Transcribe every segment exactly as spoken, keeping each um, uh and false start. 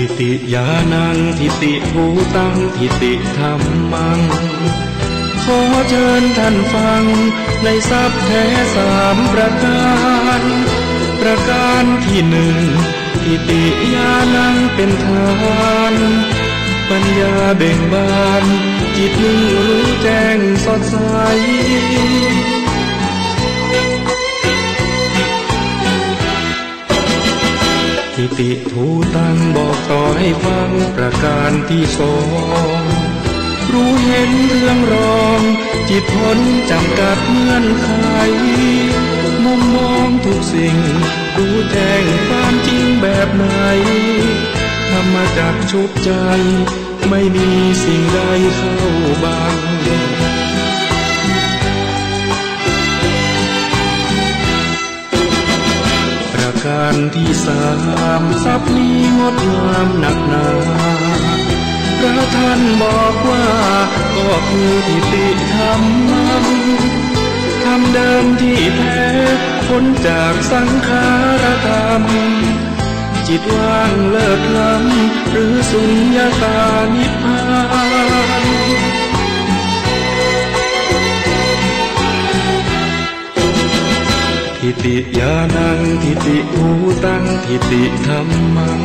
ทิฏฐิญาณัง ทิฏฐิภูตัง ทิฏฐิธัมมัง ขอเชิญท่านฟังในทรัพย์แท้สามประการ ประการที่หนึ่ง ทิฏฐิญาณังเป็นทาน ปัญญาเบ่งบาน จิตนิ่งรู้แจ้งสดใส ทิฏฐิภูตัง บอกต่อให้ฟังประการที่สอง รู้เห็นเรื่องรอง จิตพ้นจำกัดเงื่อนไข มุมมองทุกสิ่ง รู้แจ้งความจริงแบบไหน ธรรมจักรชุบใจ ไม่มีสิ่งใดเข้าบัง ประการที่สาม ทรัพย์นี้งดงามนักหนา พระท่านบอกว่า ก็คือทิฏฐิธัมมัง ธรรมเดิมที่แท้ พ้นจากสังขารธรรม จิตว่างเลิศล้ำ หรือสุญญตานิพพาน ทิฏฐิญาณัง ทิฏฐิภูตัง ทิฏฐิธัมมัง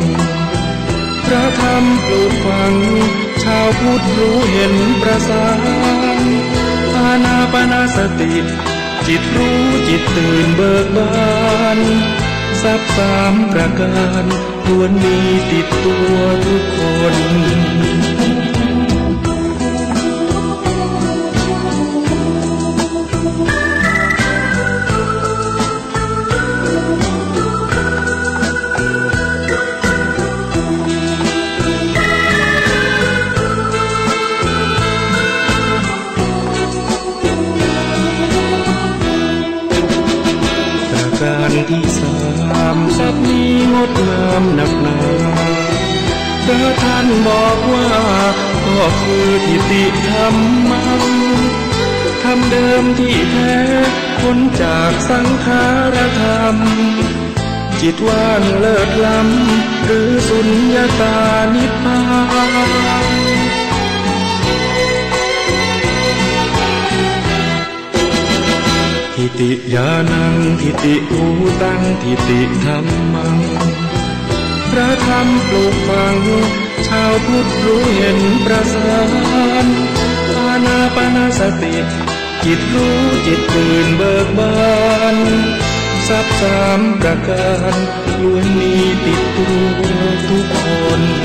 พระธรรมปลูกฝัง ชาวพุทธรู้เห็นประสาน อานาปานสติ จิตรู้จิตตื่นเบิกบาน ทรัพย์สามประการ ควรมีติดตัวทุกคน ประการที่สาม ทรัพย์นี้งดงามนักหนา พระท่านบอกว่า ก็คือทิฏฐิธัมมัง ธรรมเดิมที่แท้ พ้นจากสังขารธรรม จิตว่างเลิศล้ำ หรือสุญญตานิพพาน ทิฏฐิญาณัง ทิฏฐิภูตัง ทิฏฐิธัมมัง พระธรรมปลูกฝัง ชาวพุทธรู้เห็นประสาน อานาปานสติ จิตรู้จิตตื่นเบิกบาน ทรัพย์สามประการ ล้วนมีติดตัวทุกคน เ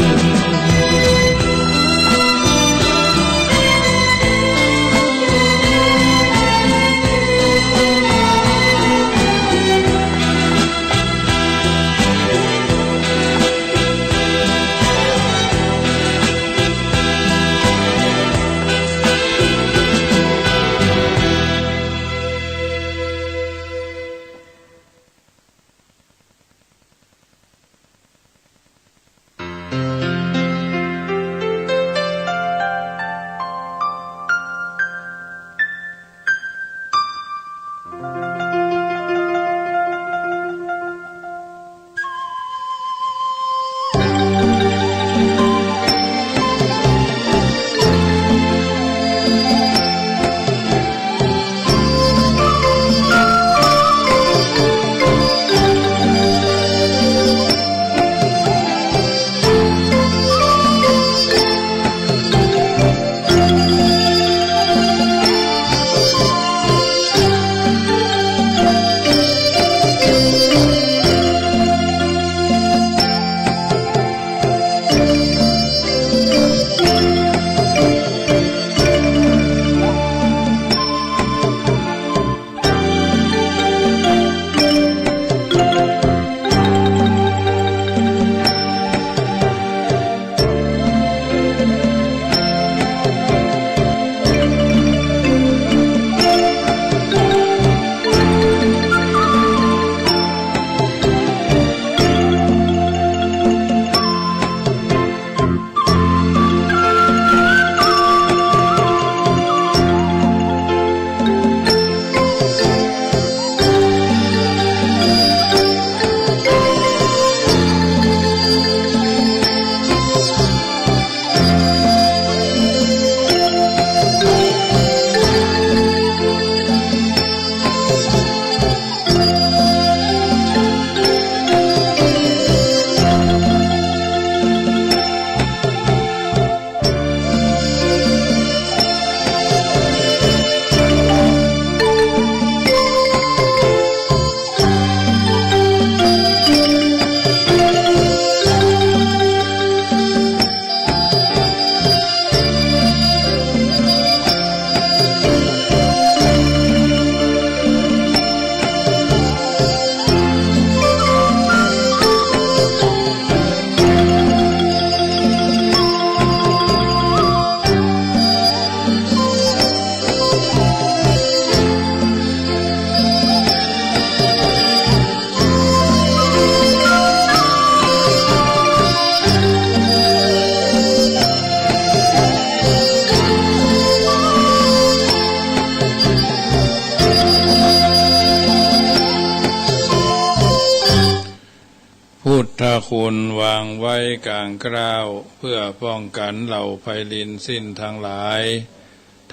พุทธคุณวางไว้กลางเกล้า เพื่อป้องกันเหล่าไพลินสิ้นทั้งหลาย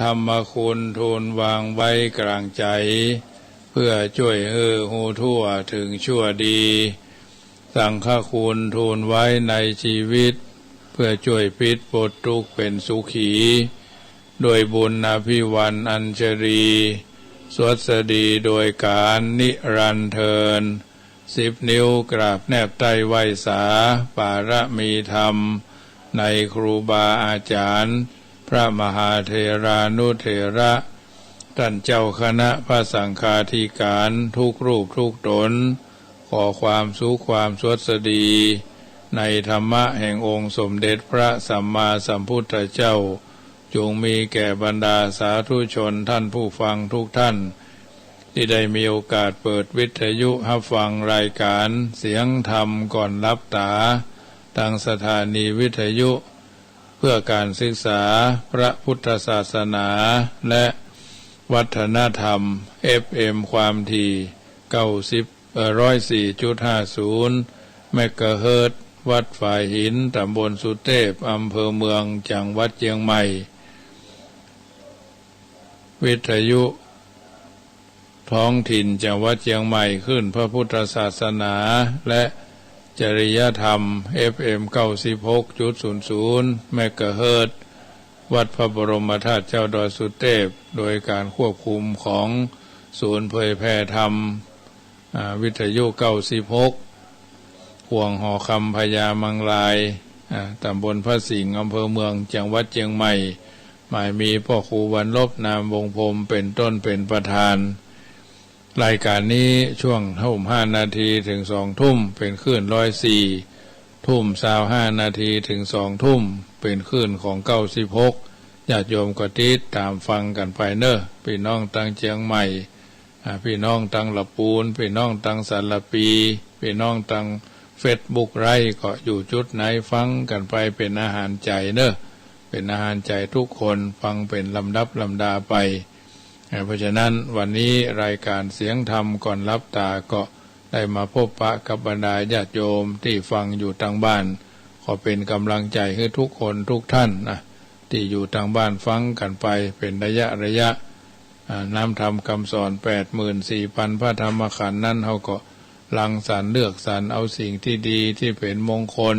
ธรรมคุณทูลวางไว้กลางใจ เพื่อช่วยหื้อฮู้ทั่วถึงชั่วดี สังฆคุณทูลไว้ในชีวิต เพื่อช่วยปิดปลดทุกข์เป็นสุขี ด้วยบุญอภิวันอัญชลี สวัสดีโดยการนิรันดร์เทอญ สิบนิ้วกราบแนบใต้ไหว้สา ปารมีธรรม ในครูบาอาจารย์ พระมหาเถรานุเถระ ท่านเจ้าคณะพระสังฆาธิการทุกรูปทุกตน ขอความสุขความสวัสดี ในธรรมะแห่งองค์สมเด็จพระสัมมาสัมพุทธเจ้า จงมีแก่บรรดาสาธุชนท่านผู้ฟังทุกท่าน ที่ได้มีโอกาสเปิดวิทยุฮับฟังรายการเสียงธรรมก่อนหลับต๋า ทางสถานีวิทยุเพื่อการศึกษาพระพุทธศาสนาและวัฒนธรรม เอฟเอ็ม ความถี่ เก้าสิบ เอ่อ ร้อยสี่จุดห้าศูนย์ เมกะเฮิรตซ์ วัดฝายหิน ตำบลสุเทพ อำเภอเมือง จังหวัดเชียงใหม่ วิทยุท้องถิ่นจังหวัดเชียงใหม่ คลื่นพระพุทธศาสนาและจริยธรรม เอฟเอ็ม เก้าสิบหกจุดศูนย์ศูนย์ เมกะเฮิรตซ์ วัดพระบรมธาตุเจ้าดอยสุเทพ โดยการควบคุมของศูนย์เผยแพร่ธรรม อ่า วิทยุ เก้าสิบหก ห่วงหอคำพญามังราย อ่า ตำบลพระสิงห์ อำเภอเมือง จังหวัดเชียงใหม่ หมายมีพ่อครูวันลบ นามวงศ์พรหม เป็นต้นเป็นประธาน รายการนี้ช่วงทุ่มห้านาทีถึงสองทุ่ม เป็นคลื่นร้อยสี่ ทุ่มซาวห้านาทีถึงสองทุ่ม เป็นคลื่นของเก้าสิบหก ญาติโยมก็ติดตามฟังกันไปเนอะ พี่น้องตังเชียงใหม่ อ่า พี่น้องตังละปูน พี่น้องตังสารภี พี่น้องตังเฟซบุ๊กไลฟ์ ก็อยู่จุดไหนฟังกันไปเป็นอาหารใจเนอะ เป็นอาหารใจทุกคน ฟังเป็นลำดับลำดาไป อ่า เพราะฉะนั้นวันนี้รายการเสียงธรรมก่อนหลับต๋าก็ได้มาพบปะกับบรรดาญาติโยมที่ฟังอยู่ตังบ้าน ขอเป็นกำลังใจหื้อทุกคนทุกท่านนะ ตี้อยู่ตังบ้านฟังกั๋นไปเป๋นระยะระยะ อ่า น้ำธรรมคำสอนแปดหมื่นสี่พันพระธรรมขันธ์นั้น เฮาก็รังสรรค์เลือกสรรเอาสิ่งตี้ดีตี้เป๋นมงคล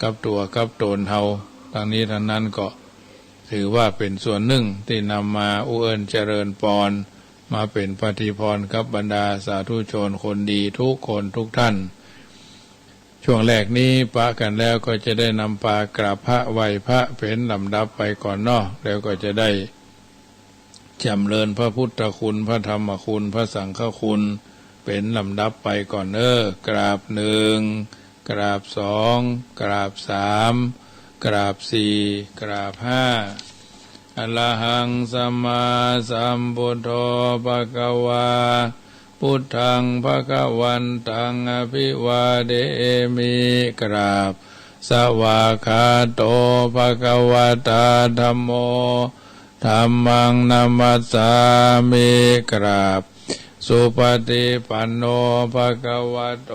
กับตั๋วกับต๋นเฮา ตังนี้ตังนั้นก็ถือว่าเป๋นส่วนนึ่งตี้นำมาอุเอิญเจริญปอน มาเป๋นปาฏิภรณ์กับบรรดาสาธุชนคนดีทุกคนทุกท่าน ช่วงแรกนี้ปะกั๋นแล้วก็จะได้นำปากราบพระไหว้พระเป๋นลำดับไปก่อนเนาะ แล้วก็จะได้จ๋ำเริญพระพุทธคุณ พระธรรมคุณ พระสังฆคุณ เป๋นลำดับไปก่อนเน้อ กราบหนึ่ง กราบสอง กราบสาม กราบสี่ กราบห้า อะระหังสัมมาสัมพุทโธ ภะคะวา พุทธัง ภะคะวันตัง อะภิวาเทมิ กราบ สวากขาโต ภะคะวะตา ธัมโม ธัมมัง นะมัสสามิ กราบ สุปฏิปันโน ภะคะวะโต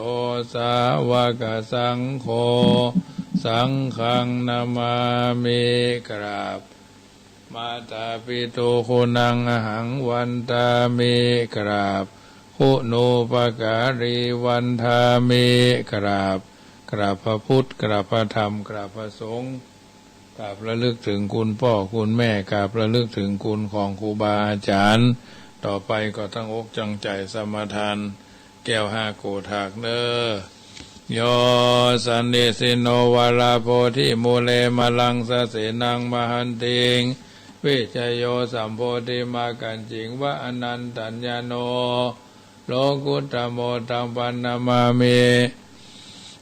สาวกสังโฆ สังฆัง นะมามิ กราบ มาตาปิตุ คุณัง อะหัง วันทามิ กราบ คุณูปการี วันทามิ กราบ กราบพระพุทธ กราบพระธรรม กราบพระสงฆ์ กราบระลึกถึงคุณพ่อคุณแม่ กราบระลึกถึงคุณของครูบาอาจารย์ ต่อไปก็ตั้งอกตั้งใจสมาทาน แก้วห้าโกฏฐากเน้อ โย สันนิสินโน วาราโพธิมูเล มะลังสะเสนัง มหันติง วิชโย สัมโพธิมากัญจิง วะ อนันตัญญาโน โลกุตตโม ตัง พันนามามิ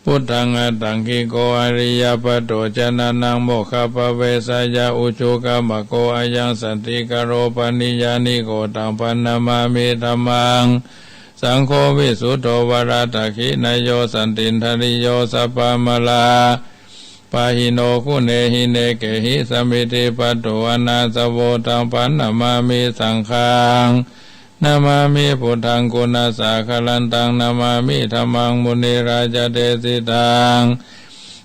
พุทธัง อัตถังคิโก อริยปโต จนะนัง โมคคัพพะเวสสะยะ อุจุกัมมะโก อะยังสันติกะโร ปะริญญาณิโก ตัง พันนามามิ ธัมมัง สังโฆ วิสุทโธ วาราตักขิณโย สันตินทริโย สัพพะมะลาปะหิโน กุณเอหิ เนเกหิ สะมิทธิปัตโต อะนาสะโว ตัง พันนามามิ สังฆัง Namāmi buddhaṃ guṇasāgarantaṃ, namāmi dhammaṃ munirājadesitaṃ,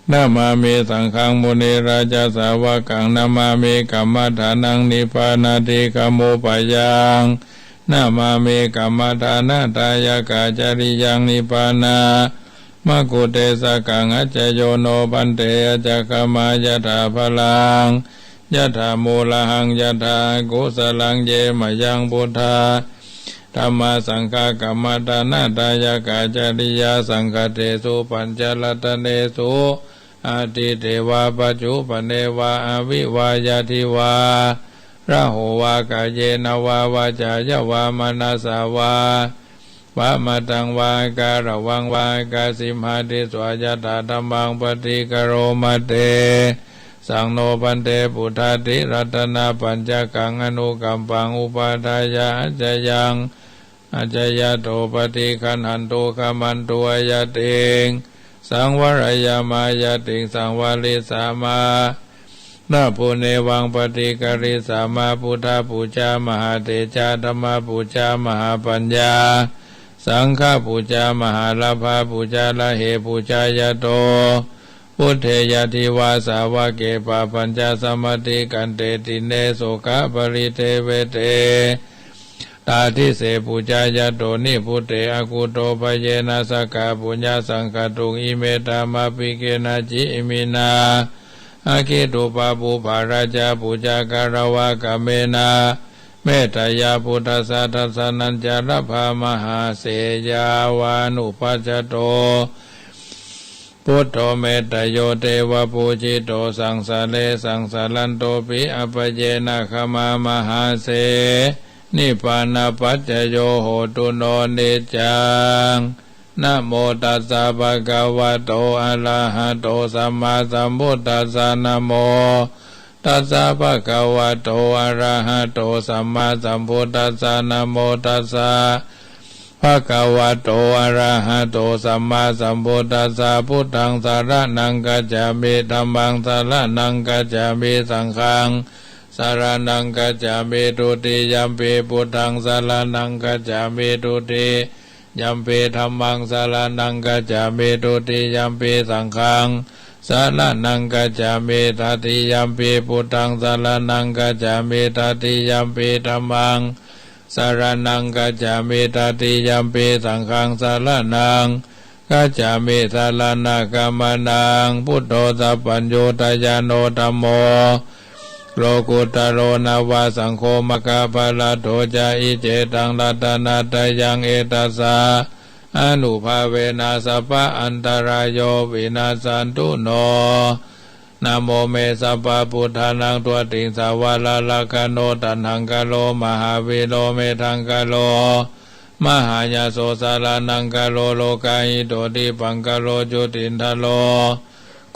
namāmi saṅghaṃ munirājasāvakaṃ, namāmi kammadānaṃ nibbānādhigamūpayaṃ, namāmi kammadānadāyakācariyaṃ nibbānamaguddesakaṃ. Ajja yo no bhante ajja kamma yathā phalaṃ yathā mūlahaṃ yathā akusalaṃ, ye mayaṃ buddhā dhammasāṅghakammadānadāyakācariyāsaṅghattesu pañcaratnesu attīte vā paccuppane vā avivayadhi vā raho vā kāyena vā vācāya vā manasā vā, vā mataṃ vā akāraṃ vā akāsi mhātisva yathā dhammaṃ paṭikaromati. Saṃ no bhante buddhādi ratanapañcakaṃ anukampaṃ upādāya accayaṃ accayato paṭiggaṇhantu khamantu. Āyatiṃ saṃvareyya māyatiṃ saṃvarissāma. Labhū nevaṃ paṭiggarissāma, buddhapūjā mahātejā, dhammapūjā mahāpaññā, saṅghapūjā mahālābhapūjā, lahe pūjāyato buddhe yadi vā sāvake pāpañca samādikanteti ne sokā paridevete. Tādise pūjāyato nibbude akudobhayena sakkā puññasaṅkhātuṃ. Ime tā mā pi kenaci iminā aggi dubbapū bārā ca pūjā karavā kāmena mettayā buddhassa dassanañca labhāmahā. Seyyavanupajjhato buddho metteyyo devapūjito saṃsāre saṃsārantopi appayenā khamāmahā. Se nibbānapaccayo hotu no niccaṃ. Namo tassa bhagavato arahato sammāsambuddhassa. Namo tassa bhagavato arahato sammāsambuddhassa. Namo tassa bhagavato arahato sammāsambuddhassa. Buddhaṃ saraṇaṃ gacchāmi. Dhammaṃ saraṇaṃ gacchāmi. Saṅghaṃ saraṇaṃ gacchāmi. Dutiyampi buddhaṃ saraṇaṃ gacchāmi. Dutiyampi dhammaṃ saraṇaṃ gacchāmi. Dutiyampi saṅghaṃ saraṇaṃ gacchāmi. Tatiyampi buddhaṃ saraṇaṃ gacchāmi. Tatiyampi dhammaṃ saraṇaṃ gacchāmi. Tatiyampi saṅghaṃ saraṇaṃ gacchāmi. Saraṇagamanaṃ. Buddho sabbaññutañāṇo dhammo lokuttaro nava saṅgho maggaphalaṭṭho ca. Iccetaṃ ratanattayaṃ etassa ānubhāvena sabba antarāyo vinassantu no. Namo me sabbabuddhānaṃ dvattiṃsavāralakkhaṇo taṇhaṅkaro mahāvīro medhaṅkaro mahāyaso saraṇaṅkaro lokahito dīpaṅkaro jutindharo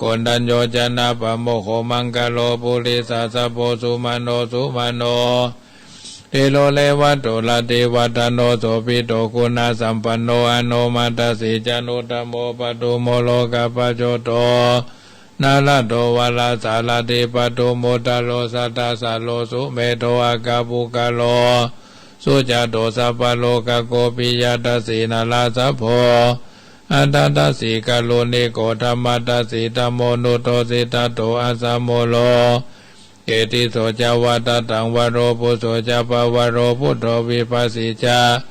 koṇḍañño janapāmokkho maṅgalo purisāsabho sumano sumano dhīro revato rativaḍḍhano sobhito guṇasampanno anomadassī ca nuttamo padumo lokapajjoto nārado varasārathī padumu taro satasaro sumedho aggapuggalo sujāto sabbalokaggo piyadassī narāsabho atthadassī kāruṇiko dhammadassī dhammo nuddosiddhato asamūḷho kitiso ca vattataṃ varo pusso ca pavaro buddho vipassī ca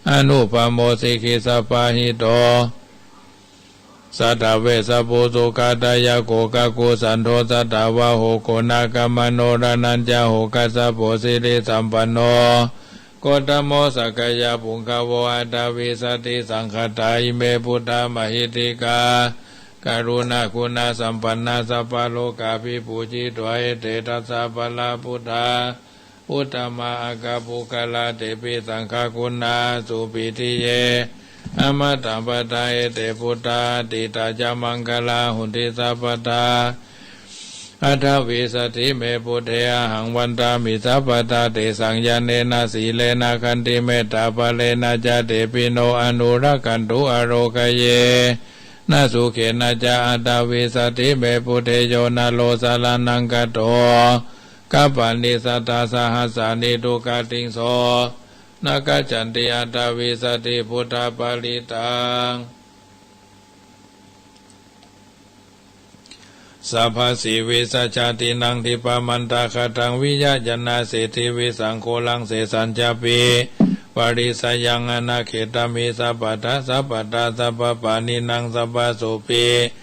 anupaмо sikhī sabbahito satthā vessabhū sukhadāyako kakusandho satthavāho koṇāgamano raṇañjaho kassapo sirisampanno gotamo sakyapuṅgavo. Aṭṭhavīsati saṅkhātā ime buddhā mahiddhikā karuṇāguṇasampannā sabbalokavibhūjitā. Ete dasabalā buddhā uttama aggapuggalā tepi saṅghaguṇā supitiye amataṃ paṭha. Ete buddhā atītā ca maṅgalā honti sabbadā. Aṭṭhavīsati me buddhe ahaṃ vandāmi sabbadā. Tesaṃ ñāṇena sīlena khantimettābalena ca tepino anurakkhantu ārokāyena sukhena ca. Aṭṭhavīsati me buddhe yo naro saraṇaṃ gato kappāni sattasahassāni dukkhatiṃ so na gacchanti aṭṭhavīsati buddhaparittaṃ. Sabbasīvisajātīnaṃ dibbamantakhadaṃ vijāyanāseṭṭhi visaṅkhulaṃ sesañcāpi parisayaṃ anāghitamhi sabbattha sabbattā sabbapāṇinaṃ sabbasopi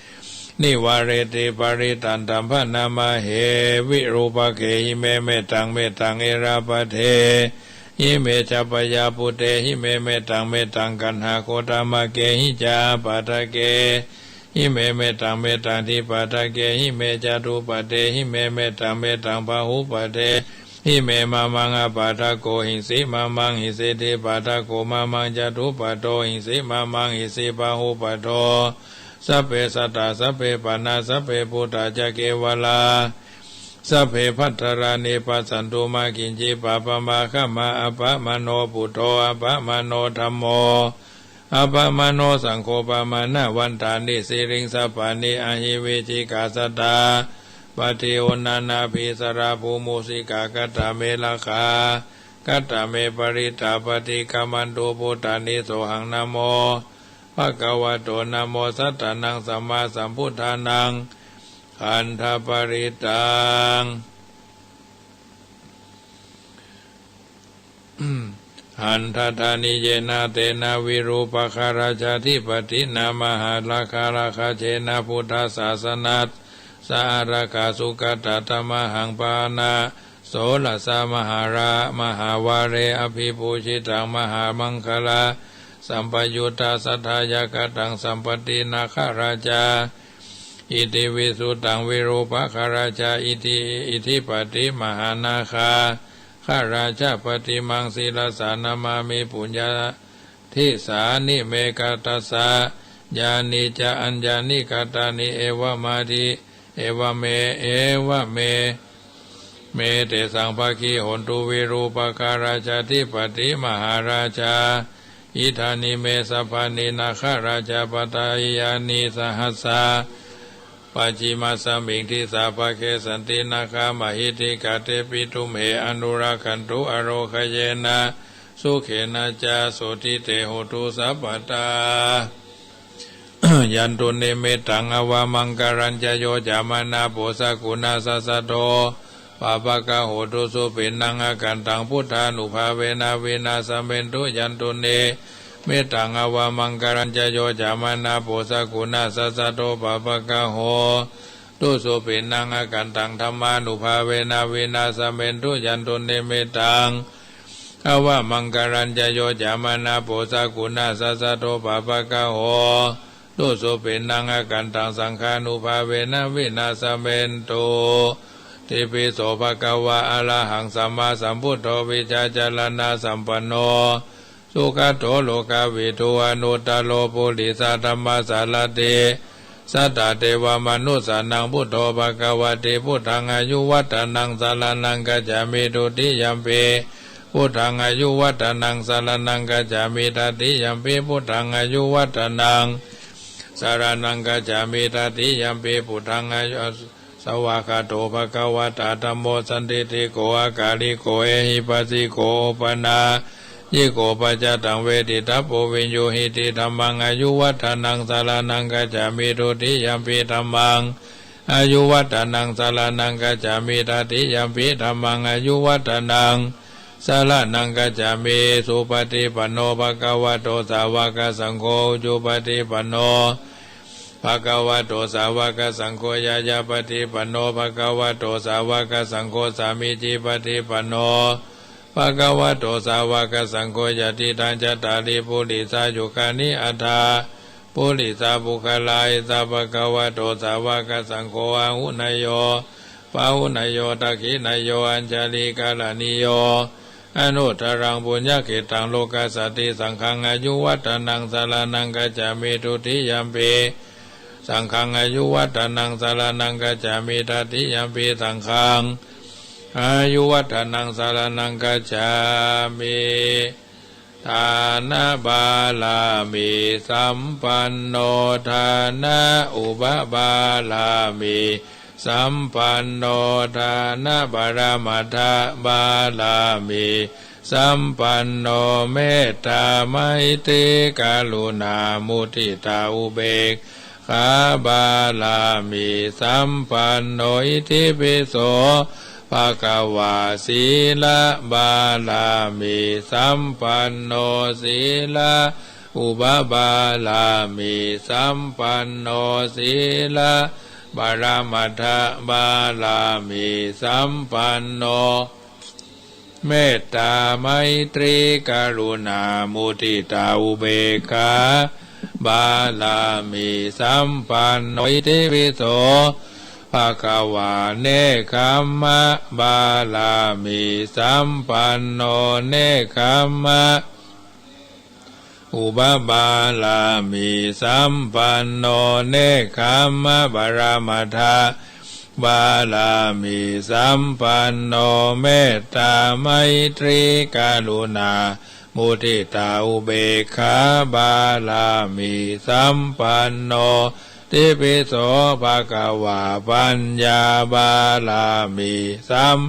nivāreti parittaṃ taṃ bhaṇāma he. Virūpakkhehi me mettaṃ mettaṃ Erāpaṭhe hi me cha Byāputtehi me mettaṃ mettaṃ Gandhagoṭamukhehi ca Apādakehi me mettaṃ mettaṃ Dīpadakehi me ca Dūpadehi me mettaṃ mettaṃ Bāhupade hi me mamaṃ Apādako hiṃsi mamaṃ hiṃsi Dīpadako mamaṃ ca Dūpado hiṃsi mamaṃ hiṃsi Bāhupado. Sabbe sattā sabbe pāṇā sabbe bhūtā ca kevalā sabbe bhadrāni passantu mā kiñci pāpam ā khamā. Appamāṇo buddho appamāṇo dhammo appamāṇo saṅgho pamāṇavantāni siriṃsapāni ahi vicchikā sattā pattī uṇṇānābhī sarabū mūsikā. Katā me rakkhā katā me parittā paṭikkamantu bhūtāni. Sohaṃ namo bhagavato namo sattannaṃ sammāsambuddhānaṃ. Khandhaparittaṃ. Khandhadhāni yena tena virūpakkharājādhipatinā mahārājārakkhajena buddhasāsanassa ārākkhā sugatā tamaham pāṇasorasā mahārā mahāvare abhipūjitaṃ mahāmaṅgalā sampayuttā saddhāyakataṃ sampattināgarājā iti visuddhaṃ virūpakkharājā iti iddhipati mahānāga garājāpati maṃ sirasā namāmi puññādisāni me katassa yāni ca aññāni katāni evamādi evame evame me tesaṃ bhāgī hontu virūpakkharājādhipati mahārājā idāni me sabbāni nāgarājapatiyāni sahasā pacchimasmiṃ disābhāge santi nāgā mahiddhikā tepi tumhe anurakkhantu arogayena sukhena ca sotthi te hotu sabbadā. Yandunnimittaṃ avamaṅgalañca yo cāmanāpo sakuṇassa saddo pāpaggaho dussupinaṃ akantaṃ buddhānubhāvena vināsamentu. Yandunnimittaṃ avamaṅgalañca yo cāmanāpo sakuṇassa saddo pāpaggaho dussupinaṃ akantaṃ dhammānubhāvena vināsamentu. Yandunnimittaṃ avamaṅgalañca yo cāmanāpo sakuṇassa saddo pāpaggaho dussupinaṃ akantaṃ saṅghānubhāvena vināsamentu. Itipi so bhagavā arahaṃ sammāsambuddho vijjācaraṇasampanno sugato lokavidū anuttaro purisadammasārathi satthā devamanussānaṃ buddho bhagavāti. Buddhaṃ āyuvaḍḍhanaṃ saraṇaṃ gacchāmi. Dutiyampi buddhaṃ āyuvaḍḍhanaṃ saraṇaṃ gacchāmi. Tatiyampi buddhaṃ āyuvaḍḍhanaṃ saraṇaṃ gacchāmi. Tatiyampi buddhaṃ āyu- svākkhāto bhagavatā dhammo sandiṭṭhiko akāliko ehipassiko opanayiko paccattaṃ veditabbo viññūhīti. Dhammaṃ āyuvaḍḍhanaṃ saraṇaṃ gacchāmi. Dutiyampi dhammaṃ āyuvaḍḍhanaṃ saraṇaṃ gacchāmi. Tatiyampi dhammaṃ āyuvaḍḍhanaṃ saraṇaṃ gacchāmi. Supaṭipanno bhagavato sāvakasaṅgho, ujupaṭipanno bhagavato sāvakasaṅgho, ñāyapaṭipanno bhagavato sāvakasaṅgho, sāmīcipaṭipanno bhagavato sāvakasaṅgho, yadidaṃ cattāri purisayugāni aṭṭha purisapuggalā, esa bhagavato sāvakasaṅgho, āhuneyyo pāhuneyyo dakkhiṇeyyo añjalikaraṇīyo anuttaraṃ puññakkhettaṃ lokassāti. Saṅghaṃ āyuvaḍḍhanaṃ saraṇaṃ gacchāmi. Dutiyampi saṅghaṃ āyuvaḍḍhanaṃ saraṇaṃ gacchāmi. Tatiyampi saṅghaṃ āyuvaḍḍhanaṃ saraṇaṃ gacchāmi. Dānapāramī sampanno, dāna upapāramī sampanno, dāna paramatthapāramī สัมปันโน เมตตาไมตรีกรุณามุทิตาอุเบกขาบารมีสัมปันโน อิติปิโสภะคะวา สีลบารมีสัมปันโน สีลอุปบารมีสัมปันโน สีลปรมัตถบารมีสัมปันโน เมตตาไมตรีกรุณามุทิตาอุเบกขาบารมีสัมปันโน อิติปิโสภะคะวา เนกขัมมะบารมีสัมปันโน เนกขัมมะ อุปบารมีสัมปันโน เนกขัมมะปรมัตถบารมีสัมปันโน เมตตาไมตรีกรุณามุทิตาอุเบกขาบารมีสัมปันโน ติปิโสภะคะวา ปัญญาบารมีสัม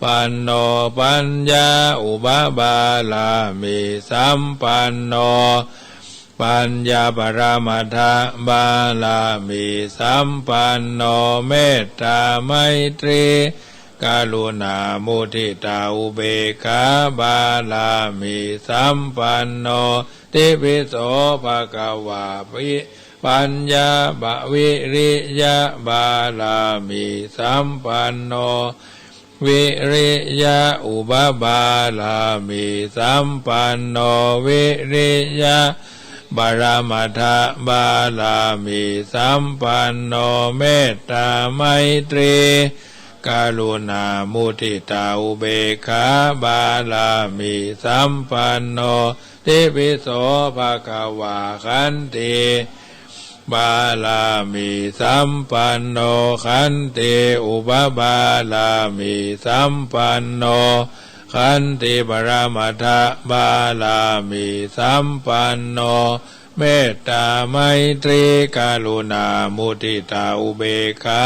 ปันโน ปัญญาอุปบารมีสัมปันโน ปัญญาปรมัตถบารมีสัมปันโน เมตตาไมตรีกรุณามุทิตาอุเบกขาบารมีสัมปันโน ติปิโสภะคะวา วิ ปัญญาบะ วิริยะบารมีสัมปันโน วิริยะอุปบารมีสัมปันโน วิริยะปรมัตถบารมีสัมปันโน เมตตาไมตรีกรุณามุทิตาอุเบกขาบารมีสัมปันโน ติปิโสภะคะวา ขันติบารมีสัมปันโน ขันติอุปบารมีสัมปันโน ขันติปรมัตถบารมีสัมปันโน เมตตาไมตรีกรุณามุทิตาอุเบกขา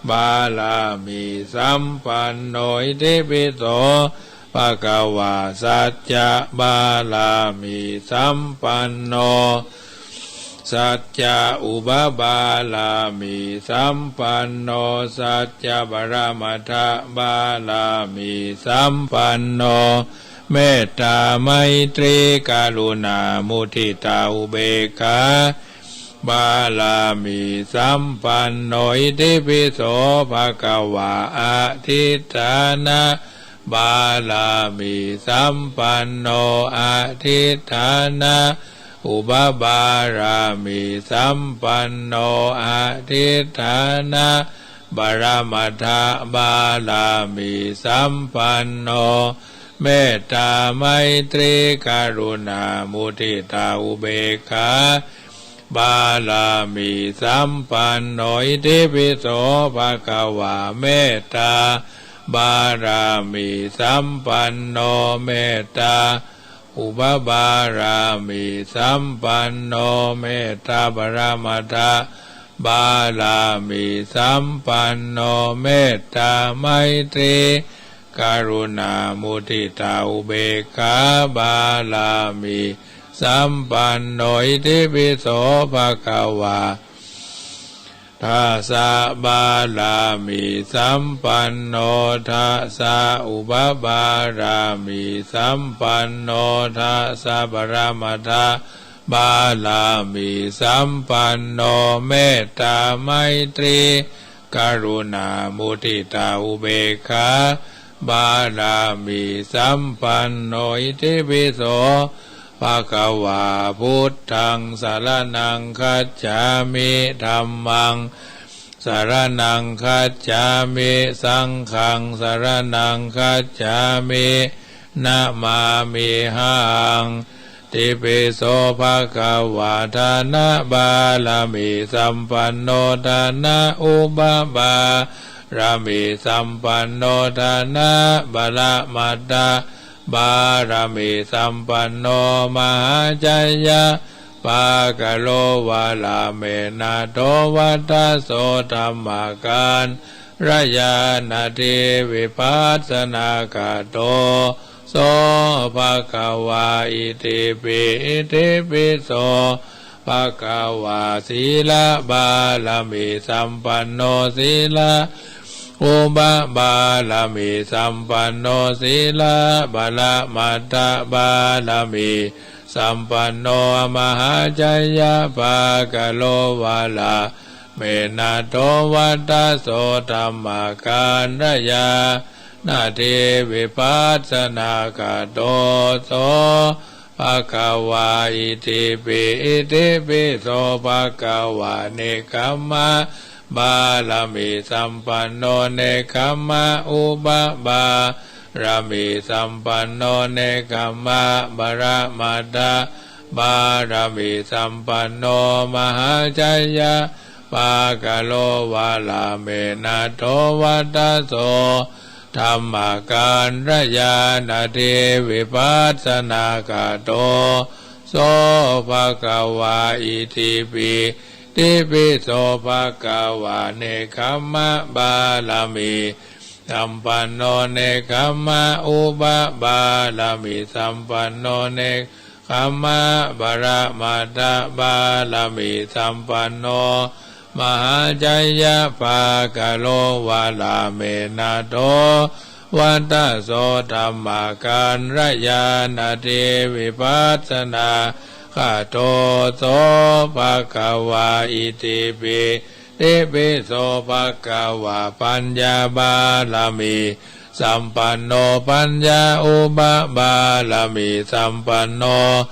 บารมีสัมปันโน อิติปิโส ภะคะวา สัจจะบารมีสัมปันโน สัจจะอุปบารมีสัมปันโน สัจจะปรมัตถบารมีสัมปันโน เมตตาไมตรีกรุณามุทิตาอุเบกขาบารมีสัมปันโน อิติปิโส ภะคะวา อธิฏฐานะ บารมีสัมปันโน อธิฏฐานะ อุปบารมีสัมปันโน อธิฏฐานะ ปรมัตถบารมีสัมปันโน เมตตาไมตรีกรุณามุทิตาอุเบกขา บารมีสัมปันโน อิติปิโส ภะคะวา เมตตาบารมีสัมปันโน เมตตาอุปบารมีสัมปันโน เมตตาปรมัตถบารมีสัมปันโน เมตตาไมตรีกรุณามุทิตาอุเบกขาบารมี สัมปันโน อิติปิโส ภะคะวา ทัสสะบารมีสัมปันโน ทัสสะอุปบารมีสัมปันโน ทัสสะปรมัตถบารมีสัมปันโน เมตตาไมตรี กรุณามุทิตาอุเบกขาบารมีสัมปันโน อิติปิโส ภะคะวา พุทธังสรณังคัจฉามิ ธัมมังสรณังคัจฉามิ สังฆังสรณังคัจฉามิ นะมามิหัง ติปิโส ภะคะวา ทานะบารมีสัมปันโน ทานะอุปบารมีสัมปันโน ทานะปรมัตถบารมีสัมปันโน มหาชัยยะปะคะโล วะระเมนะ โตวัตถะโส ธัมมาการะญาณะทิ วิปัสสะนาคะโต so bhagavā. Itipi, itipi so bhagavā sīlaparamī sampanno sīla upaparamī sampanno sīla paramattha paramī sampanno mahācayya pākaro varā me nato vata so dhammakārayānatthi vipassanāgato so bhagavā. Itipi, itipi so bhagavā nekkhamma pāramī sampanno nekkhamma upaparamī sampanno nekkhamma paramattha pāramī sampanno mahācayya pākaro varā me nato vata so dhammakārayānatthi vipassanāgato so bhagavā. Itipi, itipi so bhagavā nekkhamma pāramī sampanno nekkhamma upaparamī sampanno nekkhamma paramattha pāramī sampanno mahācayya pākaro varā me nato vata so dhammakārayānatthi vipassanāgato so bhagavā. Itipi, itipi so bhagavā paññā pāramī sampanno paññā upaparamī sampanno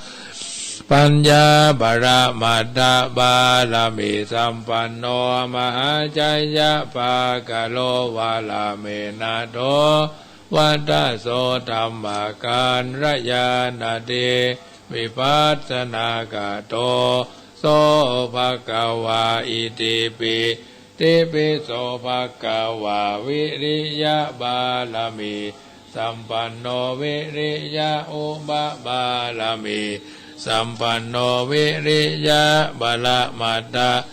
paññā paramattha pāramī sampanno mahācayya pākaro varā me nato vata so dhammakārayānatthi vipassanāgato so bhagavā. Itipi, itipi so bhagavā viriya pāramī sampanno viriya upaparamī sampanno viriya paramattha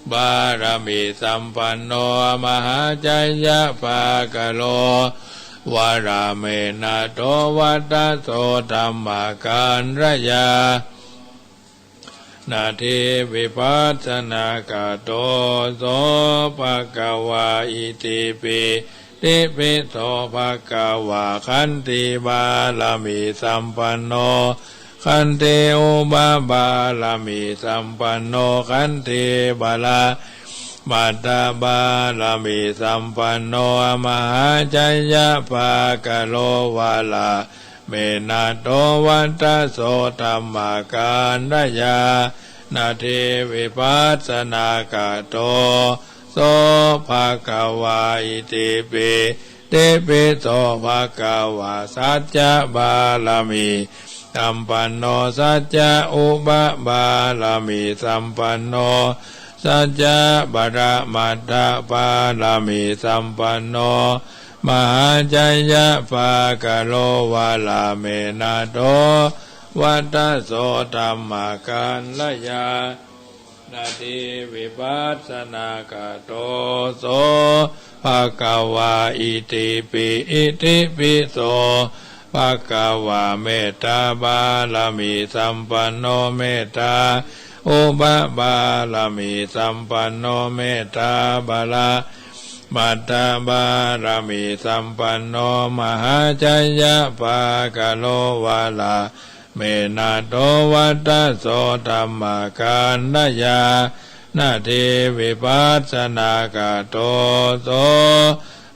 pāramī sampanno mahācayya pākaro varā me nato vata so dhammakārayā natthi vipassanāgato so bhagavā. Itipi, itipi so bhagavā khanti pāramī sampanno khanti upaparamī sampanno khanti paramattha pāramī sampanno mahācayya pākaro varā me nato vata so dhammakārayānatthi vipassanāgato so bhagavā. Itipi, itipi so bhagavā sacca pāramī sampanno sacca upaparamī sampanno sacca paramattha pāramī sampanno mahācayya pākaro varā me nato vata so dhammakārayā natthi vipassanāgato so bhagavā. Itipi, itipi so bhagavā mettā pāramī sampanno mettā upaparamī sampanno mettā paramattha pāramī sampanno mahācayya pākaro varā me nato vata so dhammakārayānatthi vipassanāgato so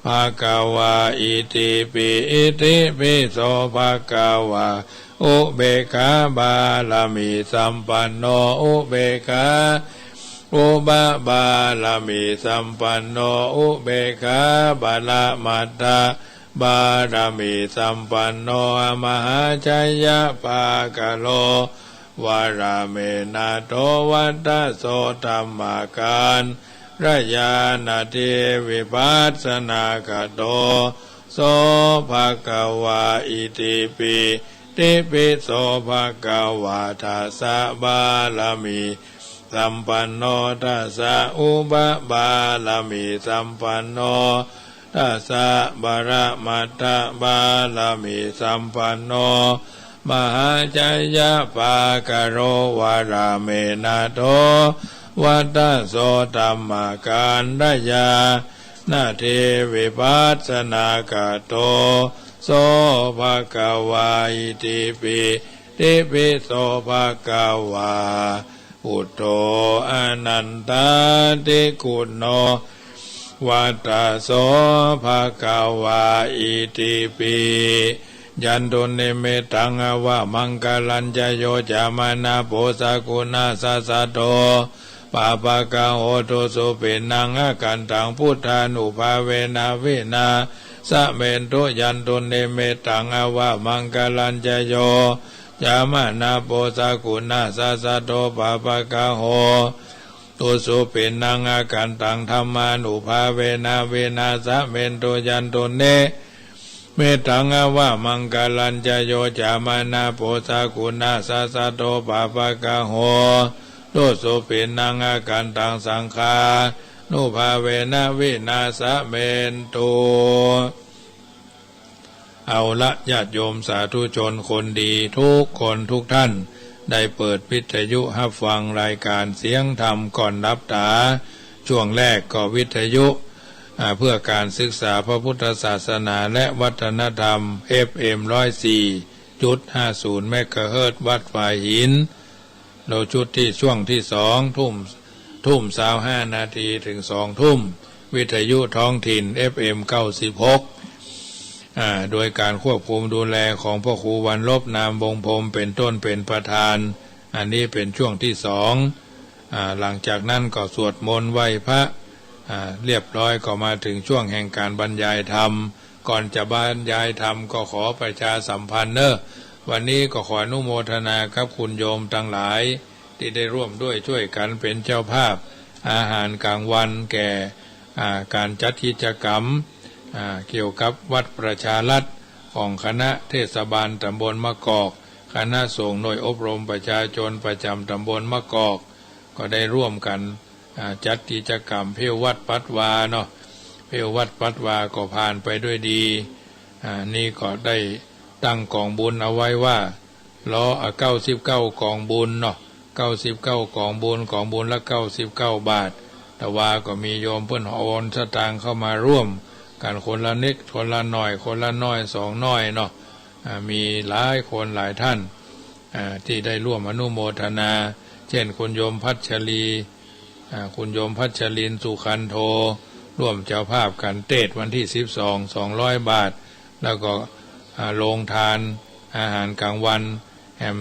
bhagavā. Itipi, itipi so bhagavā upekkhā pāramī sampanno upekkhā upaparamī sampanno upekkhā paramattha pāramī sampanno mahācayya pākaro varā me nato vata so dhammakārayānatthi vipassanāgato so bhagavā. Itipi, itipi so bhagavā dasa pāramī sampanno dasa upaparamī sampanno ทัสสะปะระมัตถะบารมีสัมปันโน มหาชัยปะกะโรวะระเมนะโท วัตถะโส ธัมมะกัณฑญาณะเท วิปัสสะนากะโต โส ภะคะวา อิติปิ ติปิโส ภะคะวา พุทโธ อะนันตาธิคุณโณ วัตถะโส ภะคะวา อิติปิ ยันตุนิมิตตัง อะวะมังคะลัญจะ โย จะมะนะ ปุสสะกุณัสสะ สัตโธ ปะปะกะโห ตุ สุปิณัง อะคันตัง พุทธานุภาเวนะ วินาสะเมนตุ ยันตุนิมิตตัง อะวะมังคะลัญจะ โย จะมะนะ ปุสสะกุณัสสะ สัตโธ ปะปะกะโห ตุ สุปิณัง อะคันตัง ธัมมานุภาเวนะ วินาสะเมนตุ ยันตุนิ มิตตัง อะวะมังคะลัญจะ โย จะมะนะ ปุสสะกุณัสสะ สัตโธ ปะปะกะโห ตุ สุปิณัง อะคันตัง สังฆานุภาเวนะ วินาสะเมนตุ เอาละ ญาติโยมสาธุชนคนดีทุกคนทุกท่าน ได้เปิดวิทยุฮับฟังรายการเสียงธรรมก่อนหลับต๋า ช่วงแรกก็วิทยุ อ่า เพื่อการศึกษาพระพุทธศาสนาและวัฒนธรรม เอฟเอ็ม ร้อยสี่จุดห้าศูนย์ เมกะเฮิรตซ์ วัดฝายหิน แล้วชุดที่ ช่วงที่สอง ทุ่ม ทุ่มซาวห้านาทีถึงสองทุ่ม วิทยุท้องถิ่น เอฟเอ็ม เก้าสิบหก อ่า โดยการควบคุมดูแลของพ่อครูวันลบ นามวงศ์พรหม เป็นต้นเป็นประธาน อันนี้เป็นช่วงที่สอง อ่า หลังจากนั้นก็สวดมนต์ไหว้พระ อ่า เรียบร้อยก็มาถึงช่วงแห่งการบรรยายธรรม ก่อนจะบรรยายธรรมก็ขอประชาสัมพันธ์เนอะ วันนี้ก็ขออนุโมทนากับคุณโยมทั้งหลาย ที่ได้ร่วมด้วยช่วยกันเป็นเจ้าภาพอาหารกลางวันแก่ อ่า การจัดกิจกรรม อ่า เกี่ยวกับวัดประชารัฐ ของคณะเทศบาลตำบลมะกอก คณะสงฆ์หน่วยอบรมประชาชนประจำตำบลมะกอก ก็ได้ร่วมกัน อ่า จัดกิจกรรมเผาวัตรปัดวาเนาะ เผาวัตรปัดวาก็ผ่านไปด้วยดี อ่า นี่ก็ได้ตั้งกองบุญเอาไว้ว่า ร้อย อ่า เก้าสิบเก้ากองบุญเนาะ เก้าสิบเก้ากองบุญ กองบุญละเก้าสิบเก้าบาท แต่ว่าก็มีโยมเปิ้นโอนสตางค์เข้ามาร่วมกันคนละนิดคนละหน่อย คนละน้อยสองน้อยเนาะ อ่า มีหลายคนหลายท่าน อ่า ที่ได้ร่วมอนุโมทนา เช่น คุณโยมพัชรี อ่า คุณโยมพัชรินทร์ สุขันโท ร่วมเจ้าภาพกันเทศน์วันที่สิบสอง สองร้อยบาท แล้วก็ อ่า โรงทานอาหารกลางวันแหม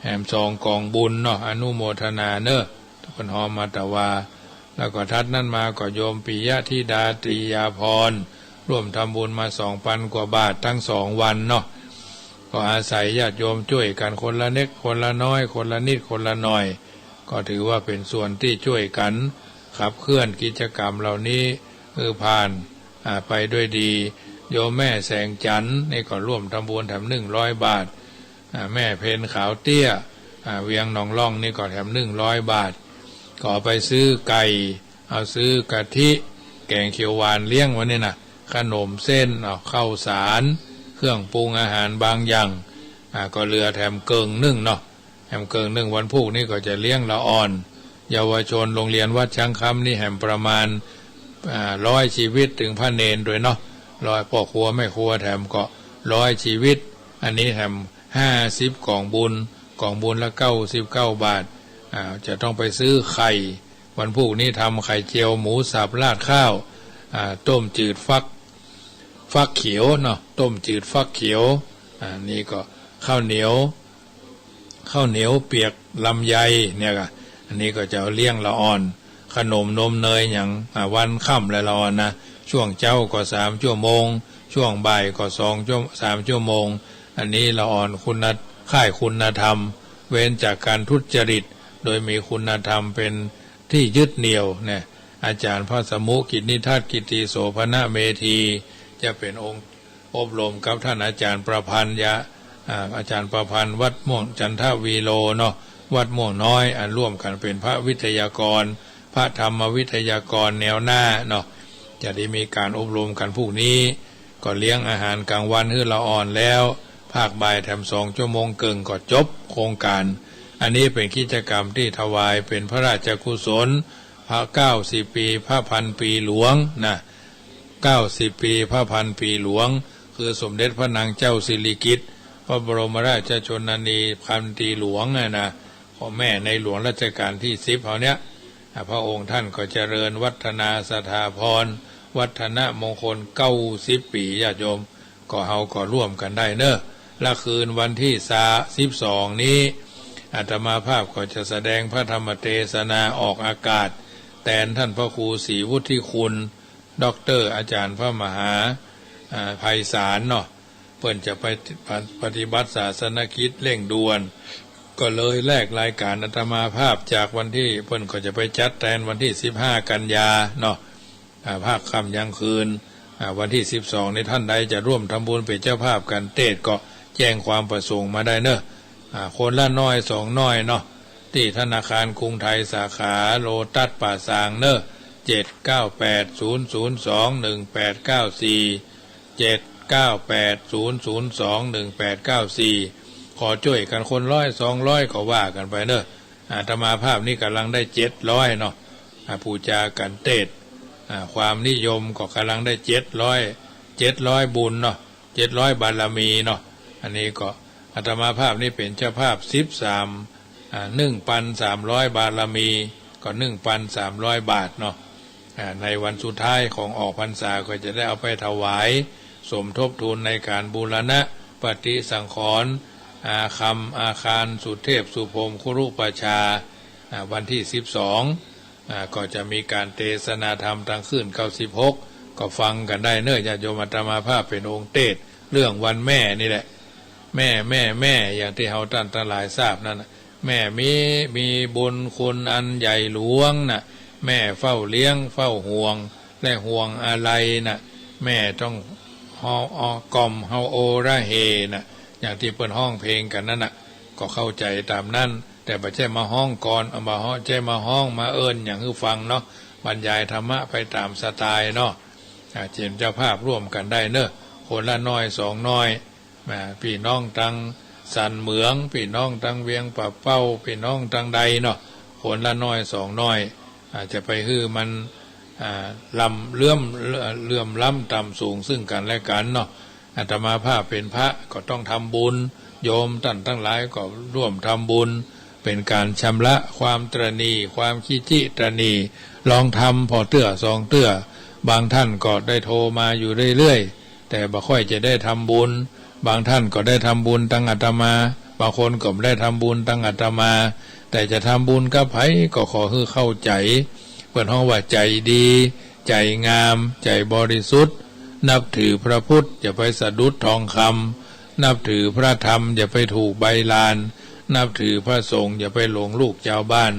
แหมสองกองบุญเนาะ อนุโมทนาเนอะ เปิ้นโอนมาแต่ว่า แล้วก็ถัดนั้นมาก็โยมปิยะธิดา ตรียาภรณ์ ร่วมทำบุญมาสองพันกว่าบาททั้งสองวันเนาะ ก็อาศัยญาติโยมช่วยกันคนละเล็กคนละน้อย คนละนิดคนละหน่อย ก็ถือว่าเป็นส่วนที่ช่วยกันขับเคลื่อนกิจกรรมเหล่านี้ เออ ผ่าน อ่า ไปด้วยดี โยมแม่แสงจันทร์นี่ก็ร่วมทำบุญแถมหนึ่งร้อยบาท อ่า แม่เพ็ญขาวเตี้ย อ่า เวียงหนองล่องนี่ก็แถมหนึ่งร้อยบาท ก็เอาไปซื้อไก่ เอาซื้อกะทิ แกงเขียวหวานเลี้ยงวันนี้นะ ขนมเส้น เอาข้าวสาร เครื่องปรุงอาหารบางอย่าง อ่า ก็เหลือแถมเกิ่งหนึ่งเนาะ แหมเกิ่งหนึ่ง วันพูกนี้ก็จะเลี้ยงละอ่อน เยาวชนโรงเรียนวัดช้างคำนี่แหมประมาณ อ่า ร้อยชีวิต ถึงพระเณรด้วยเนาะ ร้อย พ่อครัวแม่ครัวแถมก็ร้อยชีวิต อันนี้แถมห้าสิบกองบุญ กองบุญละเก้าสิบเก้าบาท อ่า จะต้องไปซื้อไข่ วันพูกนี้ทำไข่เจียวหมูสับราดข้าว อ่า ต้มจืดฟัก ฟักเขียวเนาะ ต้มจืดฟักเขียว อ่า นี่ก็ข้าวเหนียว ข้าวเหนียวเปียกลำไยเนี่ยก็ อันนี้ก็จะเอาเลี้ยงละอ่อน ขนมนมเนยอย่าง อ่า วันค่ำและละอ่อนนะ ช่วงเจ๊าก็สามชั่วโมง ช่วงบ่ายก็สองชั่ว สามชั่วโมง อันนี้ละอ่อนคุณ ค่ายคุณธรรม เว้นจากการทุจริต โดยมีคุณธรรมเป็นที่ยึดเหนี่ยวเนี่ย อาจารย์พระสมุกิจนิทัศน์ กิตติโสภณเมธี จะเป็นองค์อบรมกับท่านอาจารย์ประพันธ์ยะ อ่า อาจารย์ประพันธ์วัดม่วงจันทวีโลเนาะ วัดม่วงน้อย อันร่วมกันเป็นพระวิทยากร พระธรรมวิทยากรแนวหน้าเนาะ จะได้มีการอบรมกันพวกนี้ ก็เลี้ยงอาหารกลางวันหื้อละอ่อนแล้ว ภาคบ่ายแถมสองชั่วโมงครึ่งก็จบโครงการ อันนี้เป็นกิจกรรมที่ถวายเป็นพระราชกุศล พระเก้าสิบปีพระพันปีหลวงนะ เก้าสิบปีพระพันปีหลวง คือสมเด็จพระนางเจ้าสิริกิติ์ พระบรมราชชนนีพันปีหลวงน่ะนะ พ่อแม่ในหลวงรัชกาลที่สิบเขาเนี้ย อ่ะ พระองค์ท่านก็เจริญวัฒนาสถาพร วัฒนมงคลเก้าสิบปี ญาติโยม ก็เฮาก็ร่วมกันได้เนอะ และคืนวันที่สา สิบสองนี้ อาตมาภาพก็จะแสดงพระธรรมเทศนาออกอากาศ แตนท่านพระครูศรีวุฒิคุณ ด็อกเตอร์อาจารย์พระมหา อ่า ไพศาลเนาะ เปิ้นจะไปปฏิบัติศาสนกิจเร่งด่วน ก็เลยแลกรายการอาตมาภาพจากวันที่ เปิ้นก็จะไปจัดแตนวันที่สิบห้ากันยาเนาะ อ่า ภาคค่ำยังคืน อ่า วันที่สิบสองนี้ ท่านใดจะร่วมทำบุญเป็นเจ้าภาพกันเตศน์ก็แจ้งความประสงค์มาได้เนอะ อ่า คนละน้อยสองน้อยเนาะ ที่ธนาคารกรุงไทยสาขาโลตัสป่าซางเนอะ เจ็ดเก้าแปดศูนย์ศูนย์สองหนึ่งแปดเก้าสี่ เจ็ดเก้าแปดศูนย์ศูนย์สองหนึ่งแปดเก้าสี่ ขอจ้วยกันคนร้อยสองร้อยก็ว่ากันไปเนอะ อาตมาภาพนี่กำลังได้เจ็ดร้อยเนาะ อ่า ปู๋จากันเตศน์ อ่า ความนิยมก็กำลังได้เจ็ดร้อย เจ็ดร้อยบุญเนาะ เจ็ดร้อยบารมีเนาะ อันนี้ก็อาตมาภาพนี่เป็นเจ้าภาพสิบสาม อ่า หนึ่งพันสามร้อยบารมี ก็หนึ่งพันสามร้อยบาทเนาะ อ่า ในวันสุดท้ายของออกพรรษาก็จะได้เอาไปถวายสมทบทุนในการบูรณะปฏิสังขรณ์อาคาร อาคารสุเทพสุพรหมคุรุประชา อ่า วันที่สิบสอง อ่า ก็จะมีการเทศนาธรรมทั้งคืนเก้าสิบหก ก็ฟังกันได้เนอะ ญาติโยม อาตมาภาพเป็นองค์เตศน์เรื่องวันแม่นี่แหละ แม่ แม่ แม่ อย่างที่เฮาท่านทั้งหลายทราบนั่นน่ะ แม่มี มีบุญคุณอันใหญ่หลวงน่ะ แม่เฝ้าเลี้ยง เฝ้าห่วง และห่วงอาลัยน่ะ แม่ต้องเฮา เอ่อ กล่อมเฮาโอระเฮน่ะ อย่างที่เปิ้นฮ้องเพลงกันนั่นน่ะ ก็เข้าใจตามนั้น แต่บ่ใช่มาฮ้องก่อน เอามาฮ้อง ใช่มาฮ้องมาเอิ้นหยังหื้อฟังเนาะ บรรยายธรรมะไปตามสไตล์เนาะ อ่า เจ้นเจ้าภาพร่วมกันได้เนอะ คนละน้อยสองน้อย อ่า พี่น้องตังสันเหมือง พี่น้องตังเวียงป่าเป้า พี่น้องตังใดเนาะ คนละน้อยสองน้อย อาจจะไปหื้อมัน อ่า ล้ำเหลื่อม เหลื่อมล้ำต่ำสูงซึ่งกันและกันเนาะ อาตมาภาพเป็นพระก็ต้องทำบุญ โยมท่านทั้งหลายก็ร่วมทำบุญ เป็นการชำระความตระหนี่ ความขี้จิตระหนี่ ลองทำผ่อเตื้อสองเตื้อ บางท่านก็ได้โทรมาอยู่เรื่อยๆ แต่บ่ค่อยจะได้ทำบุญ บางท่านก็ได้ทำบุญตังอาตมา บางคนก็บ่ได้ทำบุญตังอาตมา แต่จะทำบุญกับไผก็ขอหื้อเข้าใจ เปิ้นฮ้องว่าใจดี ใจงาม ใจบริสุทธิ์ นับถือพระพุทธอย่าไปสะดุดทองคำ นับถือพระธรรมอย่าไปถูกใบลาน นับถือพระสงฆ์อย่าไปหลงลูกชาวบ้าน